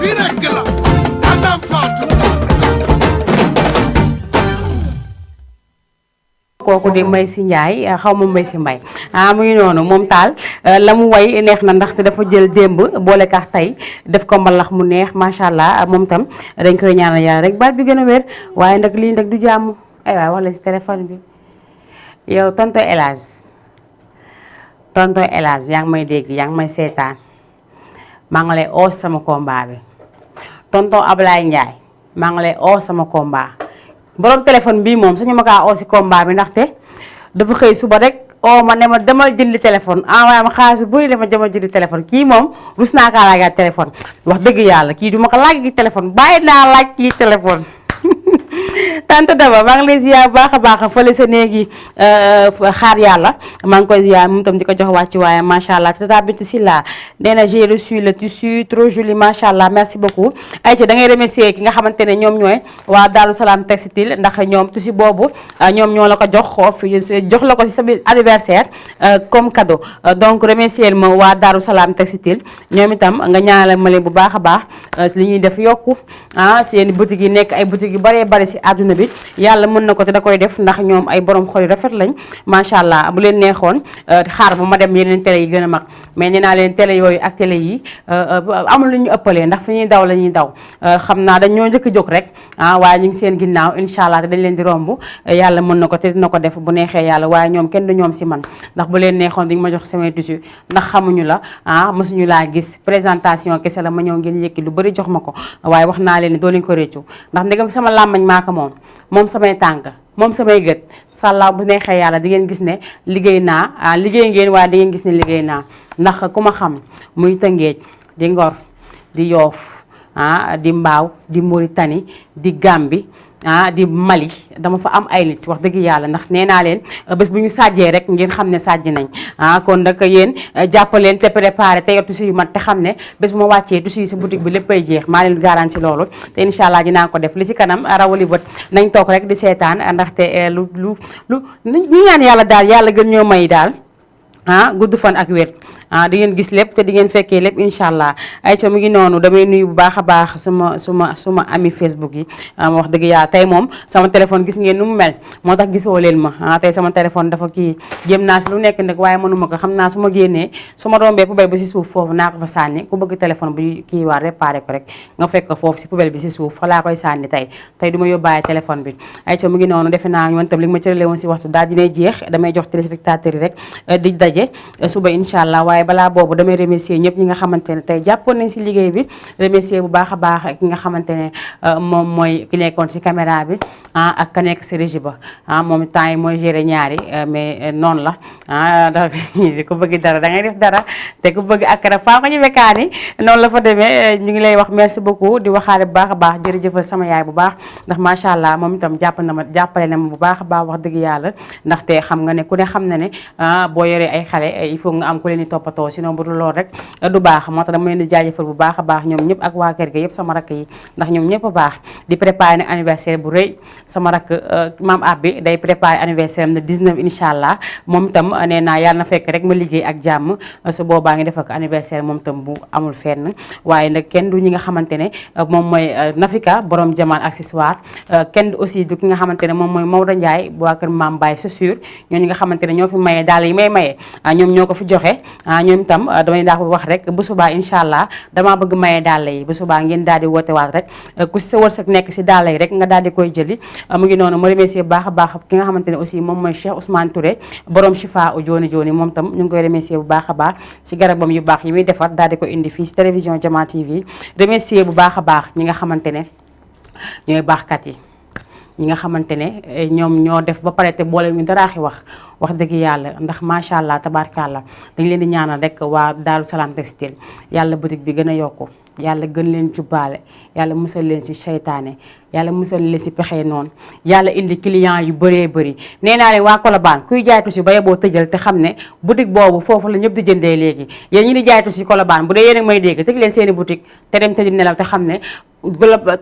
fii rekk la anam faatu kooku di may si Njaay xaw ma may si mbay mu ngi noonu moom taal la mu way neex na ndaxte dafa jël démb boole kaax tey def ko mbalax mu neex macha allah moom tam dañ koy ñaanal yàlla rek baat bi gën a wér waaye nag lii nag du jàmm ay waay wax la si téléphone bi yow tonto Elage yaa ngi may dégg yaa ngi may seetaan maa ngi lay oo sama combat bi tonton Ablaye Ndiaye maa ngi lay oo sama combat borom téléphone bii moom suñu ma kaa oo si combat bi ndaxte dafa xëy suba rek oo ma ne ma demal jëndi téléphone envoyé ma xaalis bu bëri dama demal jëndi téléphone kii moom rus naa kaa laajaat téléphone wax dëgg yàlla kii du ma ko laaj gi téléphone bàyyi naa laaj kii téléphone tante Daba maa ngi lay ziar bu baax a baax fële sa néegi xaar yàlla maa ngi koy ziar moom tam di ko jox wàcc waaye macha allah tata Bintou Silla nee na j'ai reçu le tissu trop joli macha allah merci beaucoup. ayca da ngay remercier ki nga xamante ne ñoom ñooy waa Darou Salam Textile ndax ñoom tissu boobu ñoom ñoo la ko jox la ko si sa anniversaire comme cadeau donc remercier ma waa Darou Salam Textile ñoom itam nga ñaanal ma leen bu baax a baax li ñuy def yokku seen boutique yi nekk ay boutique yu bëree bëri si àdduna bi yàlla mën na ko te da koy def ndax ñoom ay borom xol yu rafet lañ macha allah bu leen neexoon xaar ba ma dem yeneen télé yi gën a mag mais nee naa leen télé yooyu ak télé yi amul lu ñu ëppalee ndax fi ñuy daw la ñuy daw xam naa dañ ñoo njëkk a jóg rek waaye ñu ngi seen ginnaaw incha allah te dañ leen di romb yàlla mën na ko te dina ko def bu neexee yàlla waaye ñoom kenn du ñoom si man ndax bu leen neexoon di nga ma jox samay tissu ndax xamuñu la mësuñu laa gis présentation kese la ma ñëw ngeen yëkki lu bëri jox ma ko waaye wax naa leen ni doo leen ko réccu ndax ndegam sama làmmañ maa ko moom samay tànk moom samay gët sàllaa bu neexee yàlla di ngeen gis ne liggéey naa liggéey ngeen waaye di ngeen gis ne liggéey naa ndax ku ma xam muy Tëngéej di Ngor di Yoof di Mbaaw di Mauritanie di Gambie di Mali dama fa am ay nit wax dëgg yàlla ndax nee naa leen bés bu ñu sàjjee rek ngeen xam ne sàjj nañ kon nag yéen jàppaleen te préparé te yor tissu yu mat te xam ne bés bu ma wàccee tissu yi sa boutique bi léppay jeex maa leen garanti loolu te incha allah dinaa ko def li si kanam rawali bët nañ toog rek di seetaan ndaxte lu ñu ñaan yàlla daal yàlla gën ñoo may daal gudd fan ak wér di ngeen gis lépp te di ngeen fekkee lépp incha allah ayca mu ngi noonu damay nuyu bu baax a baax suma ami Facebook yi wax dëgg yàlla tey moom sama téléphone gis ngeen nu mu mel moo tax gisoo leen ma tey sama téléphone dafa kii jéem naa si lu nekk nag waaye mënuma ko xam naa su ma génnee su ma rombee poubelle bi si suuf foofu naa ko fa sànni ku bëgg téléphone bu kii waa réparé ko rek nga fekk ko foofu si poubelle bi si suuf fa laa koy sànni tey du ma yóbbaale téléphone bi ayca mu ngi noonu defe naa man tam li nga ma cërale woon si waxtu daal dinay jeex damay jox téléspectateurs yi rek di daje daje suba incha allah waaye balaa boobu damay remercier ñëpp ñi nga xamante ne tey jàppoon nañ si liggéey bi remercier bu baax a baax ki nga xamante ne moom mooy ki nekkoon si caméra bi ak ka nekk si régie ba moom temps yi mooy gérer ñaari mais noonu la ku bëgg dara da ngay def dara te ku bëgg akara faa ko ñu bekkaani noonu la fa demee ñu ngi lay wax merci beaucoup di waxaale bu baax a baax jërëjëfal sama yaay bu baax ndax macha allah moom itam jàppale na ma bu baax a baax wax dëgg yàlla ndaxte xam nga ne ku ne xam na ne boo yoree ay xale il faut nga am ku leen di toppatoo sinon bu dul lool rek du baax moo tax dama leen di jaajëfal bu baax a baax ñoom ñëpp ak waa kër ga yëpp sama rakk yi ndax ñoom ñëpp a baax di préparer nag anniversaire bu rëy sama rakk maam Abbi day préparer anniversaire am le 19 incha allah moom itam nee naa yàlla na fekk rek ma liggéey ak jàmm su boobaa ngi def ak anniversaire moom itam bu amul fenn waaye nag kenn du ñi nga xamante ne moom mooy Nafika borom Jamal accessoire kenn du aussi du ki nga xamante ne moom mooy Maodo Ndiaye bu waa kër Maam Baye c'est sûr ñooñu nga xamante ne ñoo fi maye daal yi may maye ñoom ñoo ko fi joxe ñoom itam damay daa ko wax rek bu subaa incha allah damaa bëgg maye daal yi bu subaa ngeen daal di woote waat rek ku si sa wërsëg nekk si daal yi rek nga daal di koy jëli mu ngi noonu ma remercier bu baax a baax ki nga xamante ne aussi moom mooy Cheikh Ousmane Touré borom Chifa u jooni jooni moom tam ñu ngi koy remercier bu baax a baax si garabam yu baax yi muy defar daal di ko indi fii si télévision Jama TV remercier bu baax a baax ñi nga xamante ne ñooy baaxkat yi ñi nga xamante ne ñoom ñoo def ba pare te boole ñu daraaxi wax dëgg yàlla ndax macha allah tabaarkalla dañ leen di ñaanal rek waa Daaru Salaam Textile yàlla boutique bi gën a yokku yàlla gën leen jubbaale yàlla musal leen ci seytaane yàlla musal leen ci pexe noonu yàlla indi client yu bëree bëri nee naa ne waa Colobane kuy jaay tusi ba yeboo tëjal te xam ne boutique boobu foofu la ñëpp di jëndee léegi yéen ñi di jaay tusi Colobane bu dee yéen a may dégg tëj leen seeni boutique te dem tëj nelaw te xam ne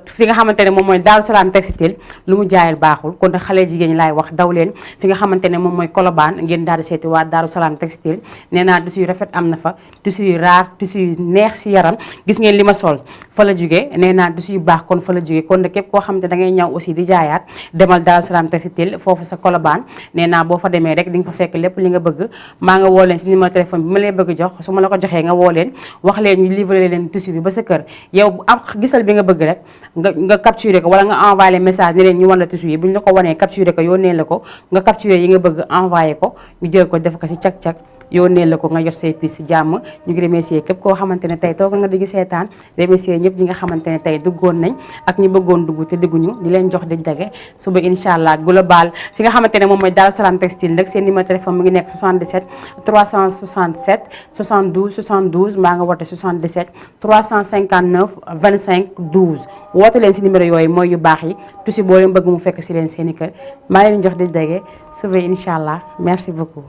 fi nga xamante ne moom mooy Daaru Salaam Textile lu mu jaayal baaxul kon nag xale jigéen ñi laay wax daw leen fi nga xamante ne moom mooy Colobane ngeen daal di seeti waa Daaru Salaam Textile nee naa tissu yu rafet am na fa tissu yu raar tissu yu neex si yaram gis ngeen li ma sol fa la jógee nee naa tissu yu baax kon fa la jógee kon nag képp koo xamante da ngay ñaw aussi di jaayaat demal Daaru Salaam Textile foofu sa Colobane nee naa boo fa demee rek di nga fa fekk lépp li nga bëgg maa nga woo leen si numéro téléphone bi ma leen bëgg jox su ma la ko joxee nga woo leen wax leen ñu livré leen tissu bi ba sa kër yow am gisal bi nga bëgg rek nga capturé ko wala nga envoyé message ne leen ñu wan la tissu yi bu ñu la ko wanee capturé ko yónnee la ko nga capturé yi nga bëgg envoyé ko ñu jël ko def ko si cag-cag yónnee la ko nga jot say piis si jàmm ñu ngi remercier képp koo xamante ne tey toog nga digg seetaan remercier ñëpp ñi nga xamante ne tey duggoon nañ ak ñi bëggoon dugg te dugguñu di leen jox di dage suba incha allah global fi nga xamante ne moom mooy Daaru Salaam Textile nag seen numéro téléphone mu ngi nekk 77 367 72 72 mbaa nga woote 77 359 25 12 woote leen si numéro yooyu mooy yu baax yi tusi boo leen bëgg mu fekk si leen seeni kër maa leen jox di dage suba incha allah merci beaucoup.